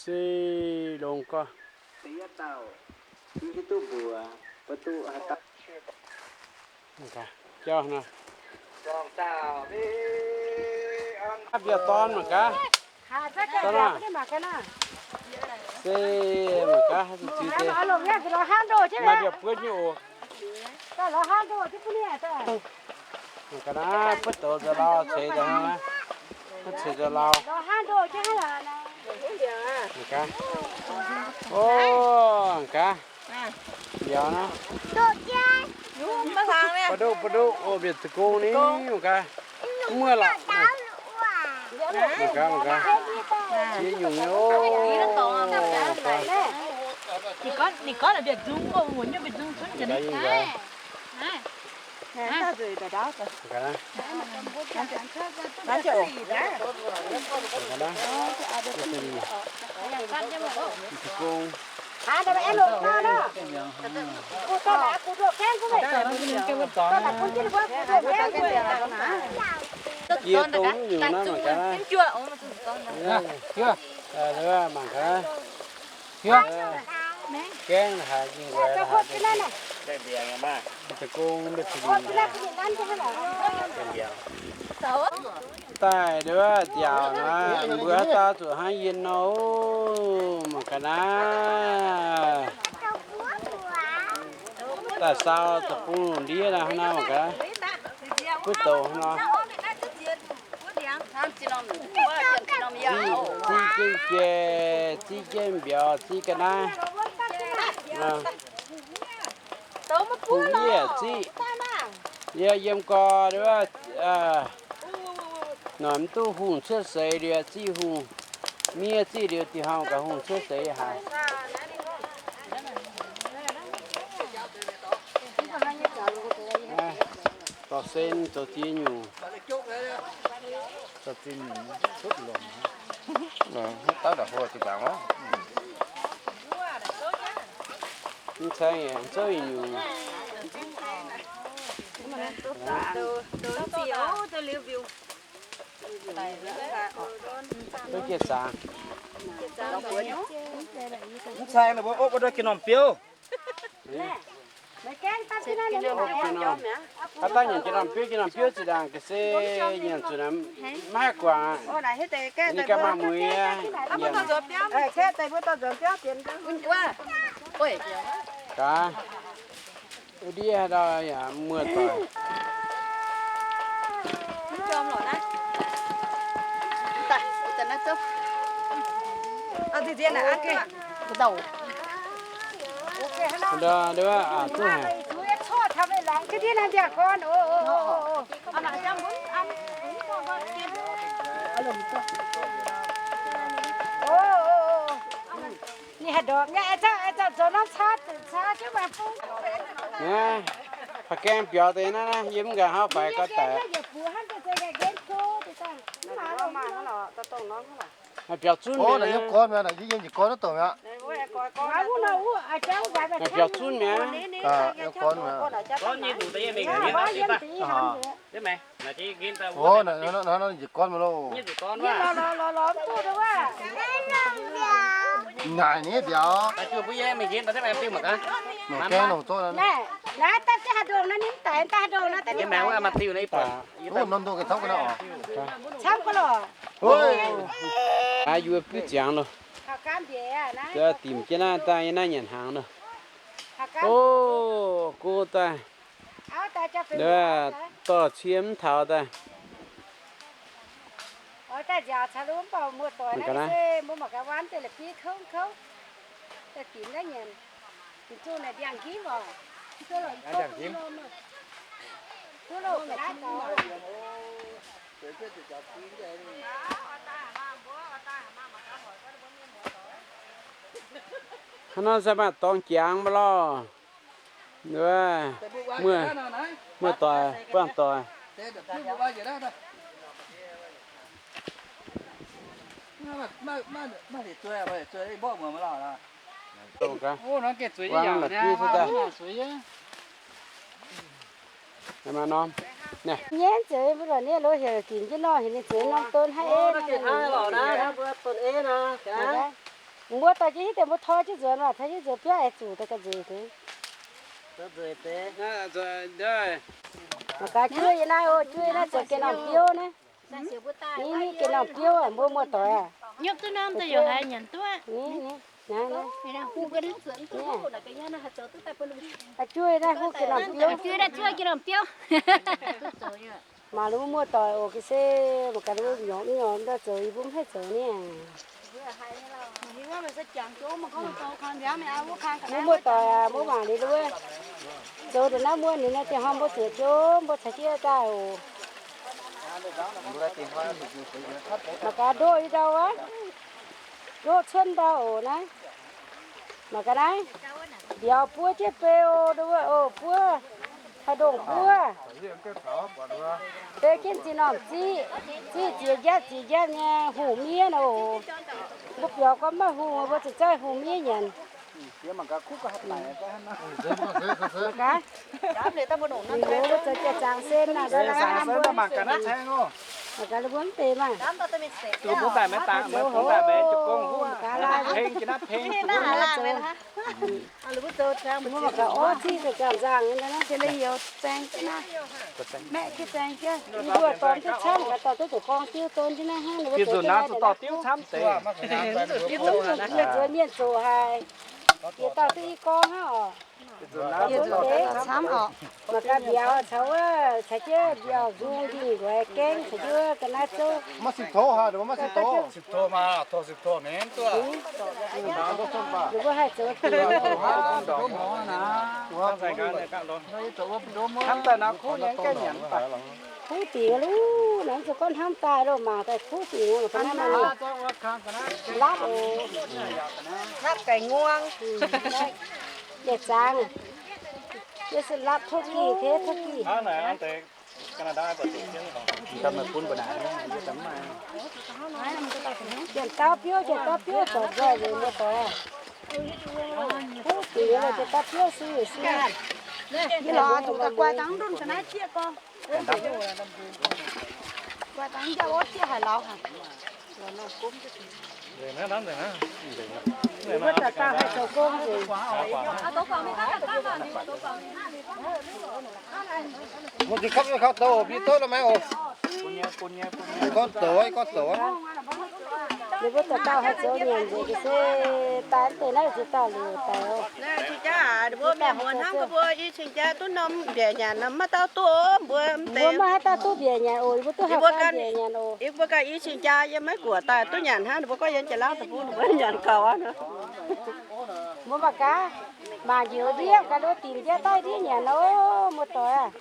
Se longx gorx. Jauv nor. Aav mbiauz dorn mangc gaax. Dorn aac. Se mangc gaax, zuqc deix. Maaih mbiauz buonv nyei oc. Mangc gaax naaiv, buov douz nzoux lauh, ceix nzoux hnangv naaiv. Mv ceix nzoux lauh. Mangc gaax. O, mangc gaax. Mbiauz naaiv. Ba'ndoqv, ba'ndoqv, o, mbiauz deic-gong ni, mangc gaax. Muoz lorqc. Mangc gaax, mangc gaax. Ziex nyungc nyei, o. Jiex dongh nyungc naaiv mangc gaax naaiv. Mangc gaax naaiv. Gaengh haic, deic-gong, daic nduov nziaauc naaiv, mbuo haaix dauh zuqc hnangv yie nor, mangc gaax naaiv. Daaih sau deic-bung lungh ndiev naaiv hnangv nor, mangc gaax, buov douz hnangv nor. Ziqv jienv jai, ziqv jienv mbiauz, ziqv ga'naaiv. Hungh miev ziqv. Yie yiem gorx wuov, noic mv duqv hungh cuotv seix liuz ziqv hungh, miev ziqv liuz diuh hnoi gaax hungh cuotv seix haic. Dorh sen zoux ziex nyungc. Mv caeng yaac zouv nyungc. Zouv jiez zaangc. Mv caeng ninh mbuo opv wuov jienv norm biouv. Haaix dauh nyanc jienv norm biouv, jienv norm biouv zinh ndaangc ga'sie nyanc zuqc maiv haih guangc aqv. Ninh ganh maaih mueiz aqv. Gaax, wuov ndiev haaix dauh yaac muoz-doic. Ndau, ndau, aa, duqv haic. Ninh haih ndorpc nyei, aa, zoux norm caa, caa jienv maaih fun. Naaiv, haaix gaeng biaux deix naaiv, yie mv nqaai hnangv faix gau daic. Biaux zunv mi'aqv. Biaux zunv mi'aqv. Naaic ni mbiauz. Naaiv, naaiv daaih jienv haaix ndongh naaiv, ninh daaih daaih haaix ndongh naaiv daaih. Wuov, norm ndoqv ga'tauv ga'naaiv oc. Camv ga'lorqc. Aav, yie buov ziangx loh. Dimc jienv naaiv daaih, naaiv nyanc hnaangx loh. O, go daaih. Dorh cie mv taux daaih. Hnangv nor se maaih dorngx jangx mv lorh. Muoz-doic, buangh doic. Nyei zueiz mbuo lorqc, ninh lorqc heuc dinc jienv nor, heuc ninh zueiz norm don haiv ei. Mbuo dorh jienv hiuv deix mbuo tor jienv nzuonx, tor jienv nzuonx biauv aengx zuqc daaih ga'nzeic deix. Mangc gaax, juov yie naaiv oc, juov yie naaiv zoux geh norm biouv naaiv. Ni, ni geh norm biouv aac, mbuo muoz-doic aac. Ni, ni, naaiv, naaiv. Juov yie naaiv huv geh norm biouv. Mangc ninh mbuo muoz-doic oc, ga'naaiv se mangc gaax ninh mbuo nyorx nyorx daaih zoux, yie mbuo mv haih zoux ni. Mbuo muoz-doic aac, mbuo mangc liuz wuov, zoux ndongc naaiv muonh ninh naaiv ziangh hnoi mbuo zuoqc jienv mbuo caux jienv daaih oc. Mangc gaax ndoqv i ndau wuov, ndoqv cuotv ndau oc naaiv. Mangc gaax naaiv, mbiauz buov jienv beu, nduov oc, buov, haaix ndongh buov, beu jienv ziex norm ziqv, ziqv ziex njatv ziex njatv nyei hungh miev nor oc. Mbuo biaux gorngv maiv hungh, mbuo zuqc zaih hungh miev nyanc. Mangc gaax, ninh mbuo zoux jiex zaangc sen naaic, mangc gaax ninh mbuo mv deix maah. Mangc gaax, mbuo mangc gaax orv ziqv deix ganh nzaangc nyei, naaiv se la'hioux zaeng jienv naaiv, maeqv jienv zaeng jienv. Yie mbuo dorh duqv camv, gaax dorh duqv zoux gorngv diuv don jienv naaiv hnangv, ninh mbuo zoux jienv naaiv deix naaiv diuv. Yie mbuo mv zuqc yie nzuonx mienh zoqc haic, yietc dauh duqv i gorngv hnangv oc. Yie mbuo deix camv oc. Mangc gaax mbiauz caux wuov, caux jienv mbiauz nzung ndin nquaix gaengv caux jienv wuov ga'naaiv zouv. Maiv sipv tov haic, maiv sipv tov. Ninh mbuo haih zoux dingc. Hnamv daaih naaiv kuv nyei gaengh nyanc. Kuv dingc luv, naaiv zuqc gorngv hnamv daaih loh, mangc daaih kuv dingc, mangc ga'naaiv maaih lapv oc. Lapv ga'nguang. Yietc zaangc. Yie se lapv tov gih, tov gih. Janx-dauh biouv, janx-dauh biouv zorc nzoih liuz mbuo doic. Kuv dingc liuz janx-dauh biouv suiv suiv. Yie lorz zuqc daaih guaix dangv ndunh ga'naaiv jieqv gorngv. Guaix dangv jieqv orv jieqv haic lauz haic. Mbuo dauh dauh haih zoux gong nzengc. Mbuo zuqc kapv nyei kaux douz, mbuo douz la'maih oc. Gorngv douz, gorngv douz. Ninh mbuo dauh dauh haih zoux nyanc nzengc se daaih mv deix naaiv ziex dauh liuz daaih oc. Mbuo mienh muoz hnamv gaax mbuo i cing jaa duqv norm mbiaec nyanc nor, maiv dauh duqv mbuo mv deix. Mbuo maiv haaix dauh duqv mbiaec nyanc oc, yie mbuo duqv haaix dauh mbiaec nyanc oc. Yie mbuo ganh i cing jaa yiem maiv guoqv daaih duqv nyanc hnangv, ninh mbuo gorngv yiem jiex lauv deic-bung ninh mbuo nyanc gauh aqv. Mbuo mangc gaax, mangc njoux ndiev gaax, ninh mbuo dingc ndiev daaih ndiev nyanc oc, muoz-doic aac.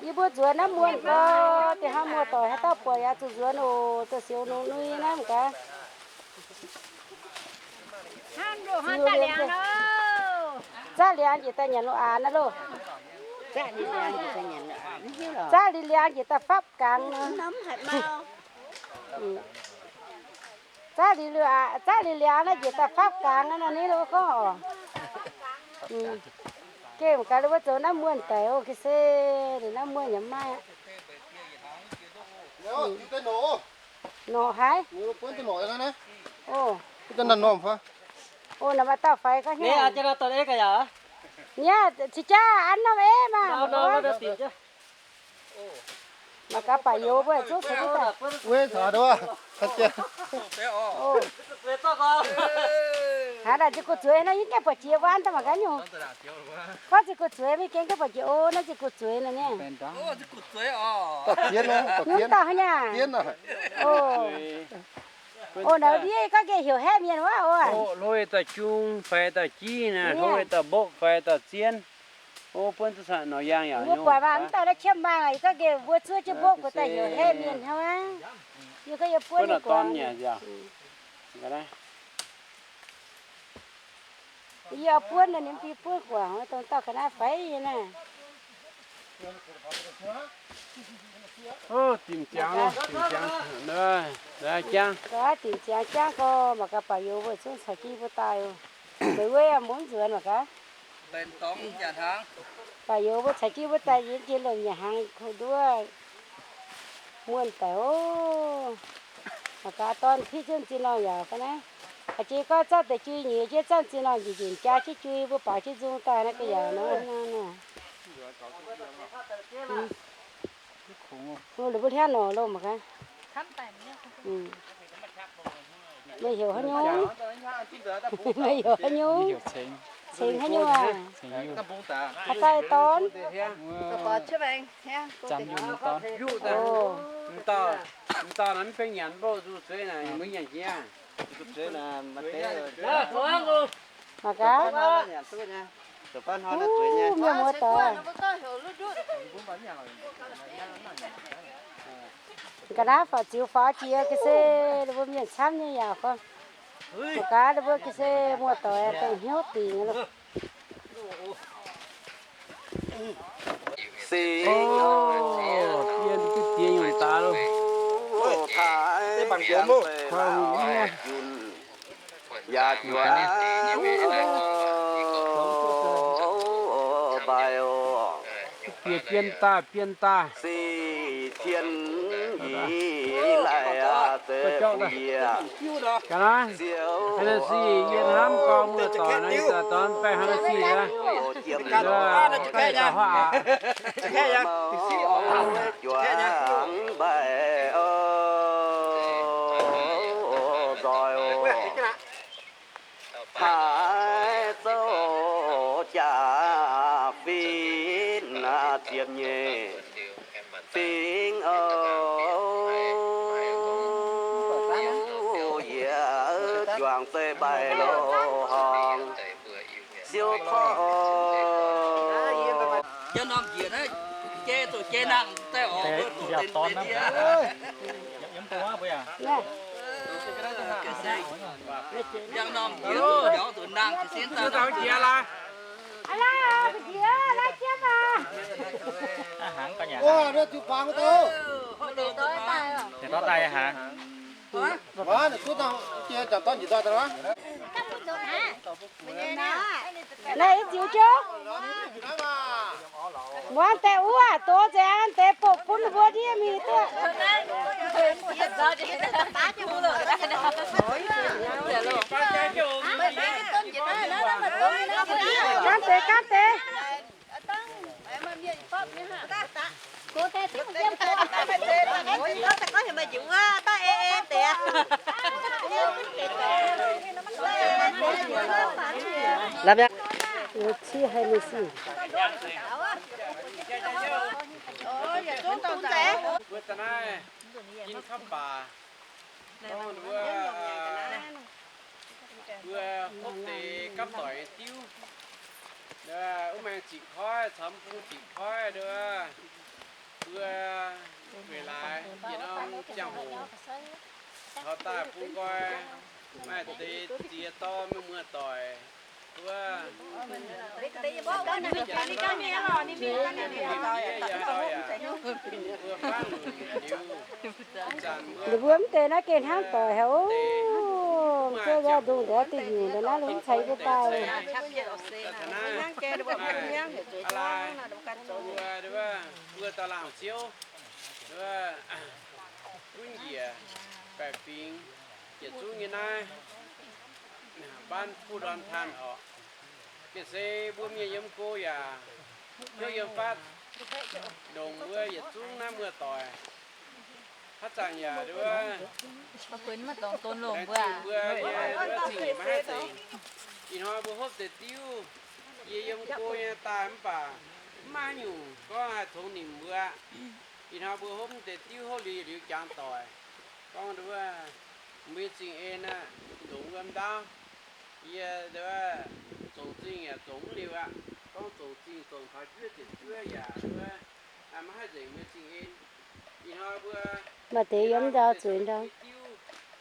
Yie mbuo nzuonx naaiv muonh gau, da'hnangv muoz-doic haaix dauh buatc yaac zuqc nzuonx oc, da'siouc nungx nui naaiv mangc gaax. Zaqv liangx njiec daaih nyanc loz-aanx naaiv loh. Zaqv liuz liangx njiec daaih fapv gangx nor. Zaqv liuz, zaqv liuz liangx naaiv njiec daaih fapv gangx naaiv nor, ni loh gorngv oc. Gengh gaax, ninh mbuo zoux naaiv muonh daic oc, ga'sie, ninh naaiv muonh yaac maaih aqv. Norqc haaix? Oc, naaiv norm fai? Oc, naaic maaih dauh faix gorngv hnyangx. Niaa, ceix jaav an norm ei maah. Mangc gaax baac youz mbuo zungv caux jienv daaih. Hnangv naaic nziex gu'zueiz nor, yie gaengh buatc jiex wuov an daaih mangc gaax nyungc. Gorngv nziex gu'zueiz, mingh gaengh gaengh buatc jiex oc, naaiv nziex gu'zueiz nor niaa. Nyungc dauh hnangv nyei. Oc, naaiv ndiev gorngv gengh heuc haeqv mienh wuov oc. Hlo daaih jung faix daaih jiv naaic, hlo daaih mbopv faix daaih zien. O, buonv duqv caux norqc yaangh yaac mbuo buatc mv dauh naaiv qiemx maangh, yie gorngv gengh mbuo zuov jienv mbopv gu'daaih heuc haeqv mienh hnangv. Yie gorngv yie buonv ninh guangc. Yie buonv ninh mv bi buonv guangc, dongh dauh ga'naaiv faix nyei naaiv. Dimc ziangx, dimc ziangx, jangv. Dimc ziangx jangv gorx, mangc gaax baac youz mbuo zungv caux jienv mbuo daaih oc. Meih wuov mbuo mv nzuonx mangc gaax. Baac youz mbuo caux jienv mbuo daaih njiec longc nyanc hnaangx kuh nduov muonh daic oc. Mangc gaax dorn piqv jienv ziex norm yaac ga'naaiv. A'jiex gorngv zanc deix jui nyeiz jienv zanc ziex norm njiec njiec jaa jienv jui mbuo baaux jienv nzung daaih naaiv ga'yaauc nor. Lih mbuo hnyangx norqc lomh gaax. Meih heuc haaix nyungc? Meih heuc haaix nyungc? Cengx haaix nyungc aac? Haaix daaih dorn? Mv dauh naaiv mv gaengh nyanc mbuo zuqc zueiz naaic, mbuo nyanc jiex. Mangc gaax. Mienh muoz doic. Ga'naaiv faaux ziux faaux jiex ga'sie, ninh mbuo mienh camv nyei yaac gorngv. Mangc gaax ninh mbuo ga'sie muoz doic dongh hnyouv dingc loh. Singx, o, diex nyungc daaih loh. Yaac juangc mbaih oc. Bieqc bien daaih, bien daaih. Se tien yie laih aac, zeiz bun yie. Ga'naaiv, haaix nor sic yie hnamv gorngv muoz-doic naaiv, ih zanc dorn baengh haaix nor sic aqv. Daaih huaav aqv. Juangc mbaih oc, nzoih oc. Haaix zouv jaax fingx ziepc nyeic fingx oc, yie juangc zeiv mbaih loz-horngh siou korv oc. Yie norm njiec naaiv, jai zuqc jai nangh daaih oc, mbuo zuqc deix deix ndie. Naaiv ih ziux jienv. Muangx deix wuov, doz nzengc an deix bouh bun mbuo ndiev mingh duqv. Gaanv deix, gaanv deix. La'bieiv. Cie haic mingh sic. Mbuo da'naaiv gin kaav baac, mbuo, mbuo hopv deix gapv doic nyei diuv, wuov maengx ziqc koiv caux mv bung ziqc koiv, mbuo weic laaix yietc norm ziangh hoc taux daaih bun nqoi maaih deix ziex dorn mienh muoz-doic. Ninh mbuo mv deix naaiv gengh hnangv doic haic oc. Mv zeiz nzangc ndongc ndortv diuh nyungc ndongc naaiv lungh caux mbuo daaih. Mbuo da'laangc ziouv. Wuov gunv njiec baeqc fingx yietc zungv nyei naaiv, บ้านผู้ดอนธาน orqc. Gengh se mbuo mienh yiem go yaac hnyouv yiem fatv, ndongc wuov yietc zungv naaiv muoz-doic. Haaix zanc yaac nduov, laengz zingh mbuo nyei nduov zingh nyeic maiv haih nzengc. Ih hnoi mbuo hopv deix diuv, yie yiem go nyei daaih mv baac mv maaih haaix nyungc gorngv haih tongx nimc mbuo. Ih hnoi mbuo hopv deix diuv hopv liuz, yietc liuz jangx doic, gorngv nduov, mbuo nyei zingh en aqv, ndongc wuom ndaauv. Yie nduov, zongc zingh yaac zongc mv liuz aqv. Gorngv zongc zingh zongc taux juov ziepc juov yaac nduov, maiv haih nzengc mbuo zingh en. Ih hnoi mbuo maaih deix yiem ndau zuiz ndau diuv,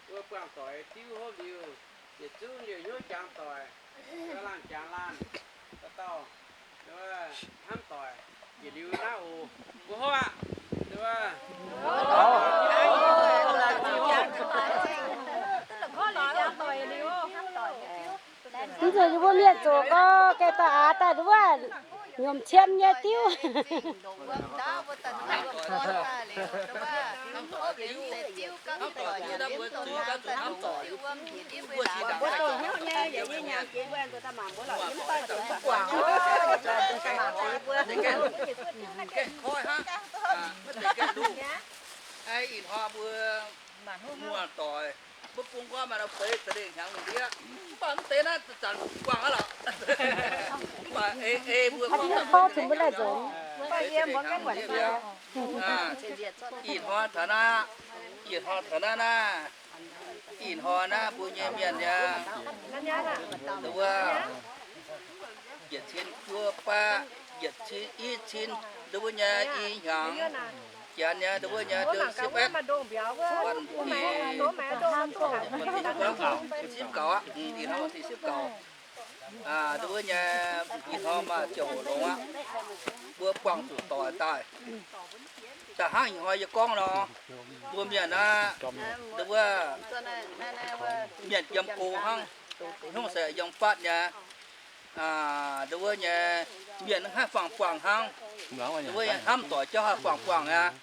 mbuo buangh doic diuv hopv liuz, yietc zungv liouh hnyouv jangx doic, laanh jangx laanh, dauh dauh hnamv doic, yietc liuz naaiv oc. Mbuo hopv aqv. Mv nzunc yie mbuo mienh zoqc gorx, gaengh dauh aax daaih nduov, nyiemc cien nyei diuv. Ih hnoi mbuo muoz-doic, mbuo bung gorngv maaih nor beix za'lengh hnyangx lungh ndiev, mv baac mv deix naaiv zanc buangh aqv lorqc. Mv baac ei ei mbuo gorngv ih hnoi taux naaiv, ih hnoi taux naaiv naaiv, ih hnoi naaiv mbuo nyei mienh nyei, wuov, yietc cin juov baav, yietc cin, i cin, nduov wuov nyei i hnyangx, janx nyei nduov wuov nyei sipv aqv, sipv gauh aqv, ih hnoi sipv gauh. Nduov wuov nyei ih hnoi maaih ziangh hoc longx aqv, mbuo buangh zuqc doic daaih. Da'hnangv ih hnoi yie gorngv nor, mbuo mienh aqv, nduov wuov mienh yiem go hnangv, hnyouv se yiem fatv nyei. Nduov wuov nyei mienh hnangv haih buangh buangh hnangv, nduov wuov nyei hnamv doic jauv haih buangh buangh aqv.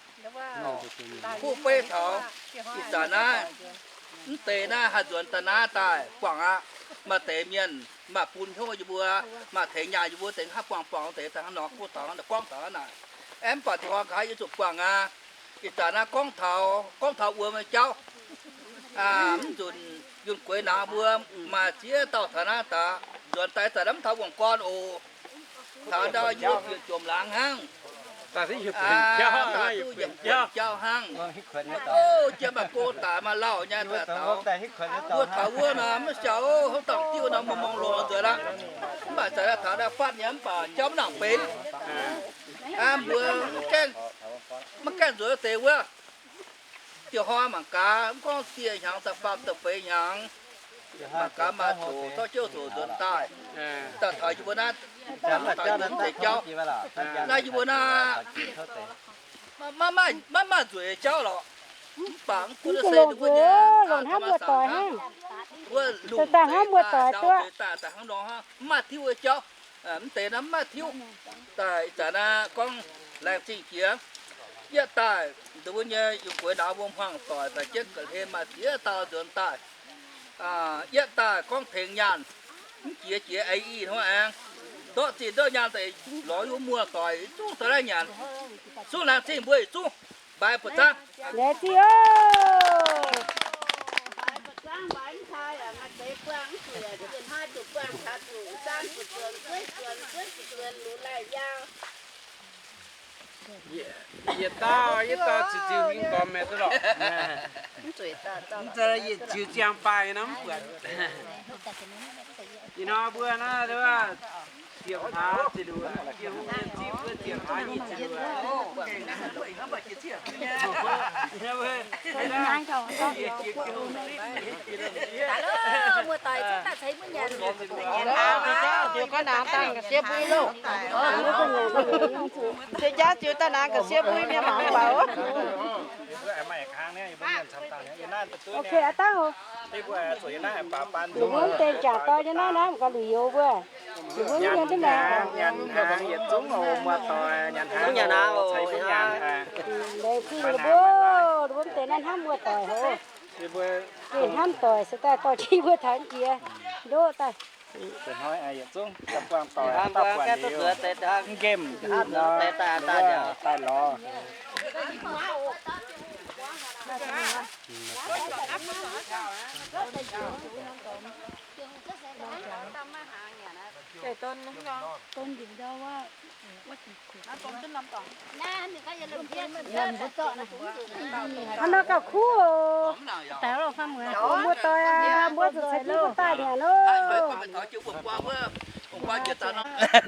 Kuv beiv taux ih zanc naaiv, mv deix naaiv haih nzuonx daaih naaiv daaih buangh aqv. Maaih deix mienh maaih bun hnyouv yie mbuo, maaih tengx nyaah yie mbuo deix haih buangh buangh deix daaih hnangv nor, kuv taux hnangv naaic gorngv taux hnangv naaic. Aeqv, mv baac ih hnoi nqa'haav yie zuqc buangh aqv. Ih zanc naaiv gorngv taux, gorngv taux wuom nyei jauv. Mv nzunc yunh gueix naaiv mbuo maaih ziex dauh taux naaiv daaih nzuonx daaih, zanc naaiv mv taux wuom gorn oc. Taux ndau yie mbuo bieqc jomc laangz hnangv. Taux duqv yietc buonc jauv hnangv. Ov, jiex maaih go daic maaih lauh nyei daaih taux. Mbuo taux wuov nor mv siou, hopv dangh diuv nor mv mong longx nzuonx aqv. Mv baac zanc naaiv taux naaiv fatv nyei mv baac jauv mv nangc benx. Mbuo mv gaengh, mv gaengh nzuonx deix wuov. Dieh hnoi mangc gaax, mv gorngv dieh hnyangx da'faam da'feix hnyangx, mangc gaax maaih zoqc zorqv jiouv zoqc nzuonx daaih. Daaih taux yie mbuo naaiv, taux yie mbuo deix jauv. Naaiv yie mbuo naaiv, maiv maaih nzueic jauv lorqc. Mv baac mv gunv se longc nzueic, longc hnangv muoz-doic hnangv. Wuov lungh zueiz daaih, nzauh zueiz daaih, daaih hnangv nor hnangv, mv maaih diuv nyei jauv. Mv deix naaiv mv maaih diuv. Daaih ih zanc naaiv gorngv laengz zingh jiex. Yietv daaih nduov wuov nyei yungz gueix nauz mbuo hmuangx doic daaih jienv ga'hlen maaih ziex dauh nzuonx daaih. Yietv daaih gorngv tengx nyaanh, mv jiex jiex ei ih hnoi aengx ndortv zinh ndortv nyaanh daaih lorz yie mbuo muoz-doic yietc zungv daaih naaiv nyanc. Zungv laengz zingh mbuo yietc zungv. Mbaix buoz-zaangv. Laengz zingh oc. Yietc dauh, yietc dauh ziux ziux mingh gormx meih duqv lorqc. Mv zeiz yietc ziux ziangh baaih nor mv buatc. Ih hnoi mbuo naaiv ziepc hlaax ziepc luoqc, ziepc hmz ziepc zipv mbuo ziepc hlaax nyic ziepc luoqc. Muoz-doic zungv daaih ceix mbuo nyanc. Ziux ga'naaiv dangh ga'sie mbui loh. Ceix jaav ziux daaih naaic ga'sie mbui mienh mangc mv baac. Ok, aa dangh oc. Mbuo mv deix jangc dorn nyei naaiv naaiv gauh luc youz mbuo. Mbuo mv nyanc duqv maengc. Nyanc hnaangx yietc zungv oc, muoz-doic, nyanc hnaangx oc. Zingh mbuo, mbuo mv deix naaiv hnamv wuov doic hov. Gengh hnamv doic se daaih dorh jienv mbuo taux jiex ndoqv daaih. Mv nqemh daaih lorz. Hnangv nor gauh kuv oc. Mbuo doic aac, mbuo zuqc ceix jienv mbuo daaih nyanc oc. Mv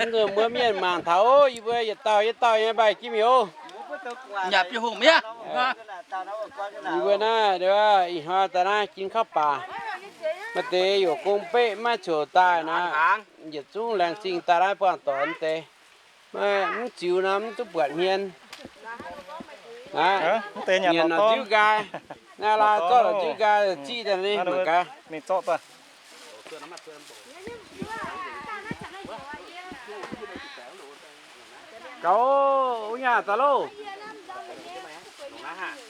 nzunc mbuo mienh mangc taux oc, yie mbuo yietc dauh yietc dauh nyei mbaih jimv mi'aqv oc. Yie mbuo naaiv ih hnoi daaih naaiv jin kauv baac, maaih deix yaac gong beqv maiv ziouc daaih naaiv, yietc zungv laengz zingh daaih naaiv buangh doic mv deix. Maiv, mv ziux nor mv duqv buatc hmien. Naaiv, nyanc lorz nziuv nqaai, naaiv laaix zorqv lorz nziuv nqaai ziqv daaih ninh mangc gaax. Gaux, wuov nyaah daaih loh.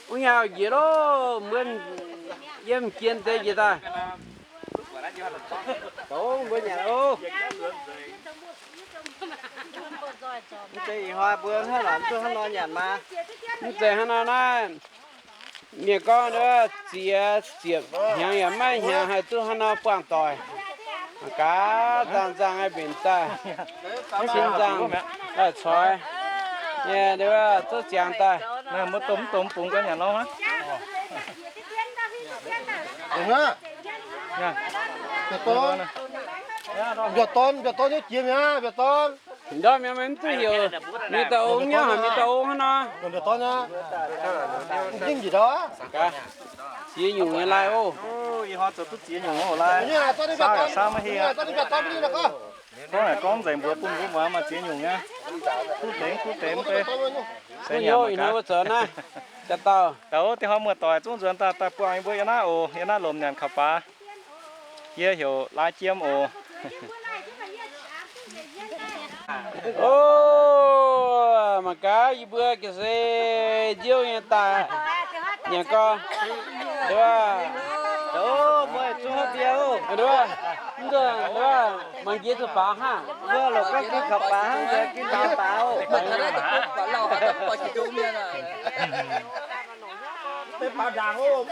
Wuov nyaah njiec loh, mbuo yiem jien deix njiec daaih. Gaux, mbuo nyanc oc. Mv zeiz ih hnoi mbuo hnangv naaic mv duqv hnangv nor nyanc maah. Mv zeiz hnangv nor naaiv. Mienh gorngv nduov ziex ziepc hnyangx yaac maiv hnyangx haih duqv hnangv nor buangh doic. Mangc gaax, nzangh-nzangh haih mbenc daaih, cin nzangh daaih coix nyei nduov zouv ziangx daaih. Mbuo domh mv domh bungx ga'nyanc lorh hnangv. Mbiauz-dorn, mbiauz-dorn nyei jiex mi'aqv, mbiauz-dorn. Ndorm mienh maiv duqv heuc mienh dauh ong nyauv haic, mienh dauh ong hnangv nor. Ziex nyungc nyei lai oc. Gorngv haic gorngv nzengc mbuox bun mbuo muangx maaih ziex nyungc nyei. Kuv deix, kuv deix mv bei. Kuv nyei ih hnoi mbuo zoux naaiv, jaax dauh. Da'o, da'hov muoz-doic zungv nzuonx daaih, daaih buangh yie mbuo yiem naaiv oc, yiem naaiv lomc nyanc kaux baac. Yie heuc Lai Jiem oc. O, mangc gaax yie mbuo ga'se nziouv nyei daaih nyanc gorx. Nduov, nduov, mangc jiex zuqc baax hnangv. Mbuo longc gorngv gin kaux baax hnangv, gin baax baax oc. Mangc gaax yie mbuo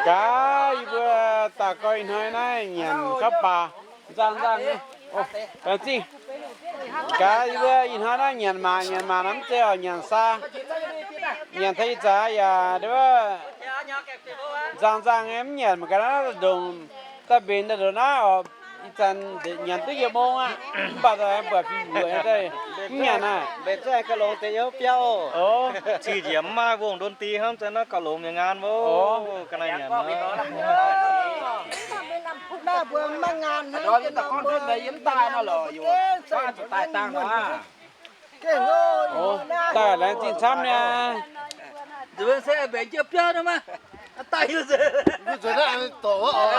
daaih gorx ih hnoi naaiv nyanc kaux baac nzangh nzangh nyei. Zingh gaax yie mbuo ih hnoi naaiv nyanc maac, nyanc maac nor mv zeiz oc, nyanc saa. Nyanc taux ih zanc yaac nduov nzangh nzangh nyei mv nyanc, mangc gaax naaiv ndongc daaih mbenc ndongc naaiv oc. Ih zanc nyanc duqv yietc mong aqv, mv baac daaih buatc fih mbuoqc nyei daaih mv nyanc aqv. Mbenc zungv gauh longx deix nyei biauv. Cih njiec mv maaih wongh ndon di hnangv, za'naaiv gauh longx mi'aqv ngaan vo. Ga'naaiv nyanc nor. Naaiv mbuo maiv ngaan hnangv, daaih laengz zingh camv niaa. Nzuonx se mbenc jienv biauv nor maah. Daaih hiuv nzuonx. Mbuo nzuonx naaiv dorc wuov oc.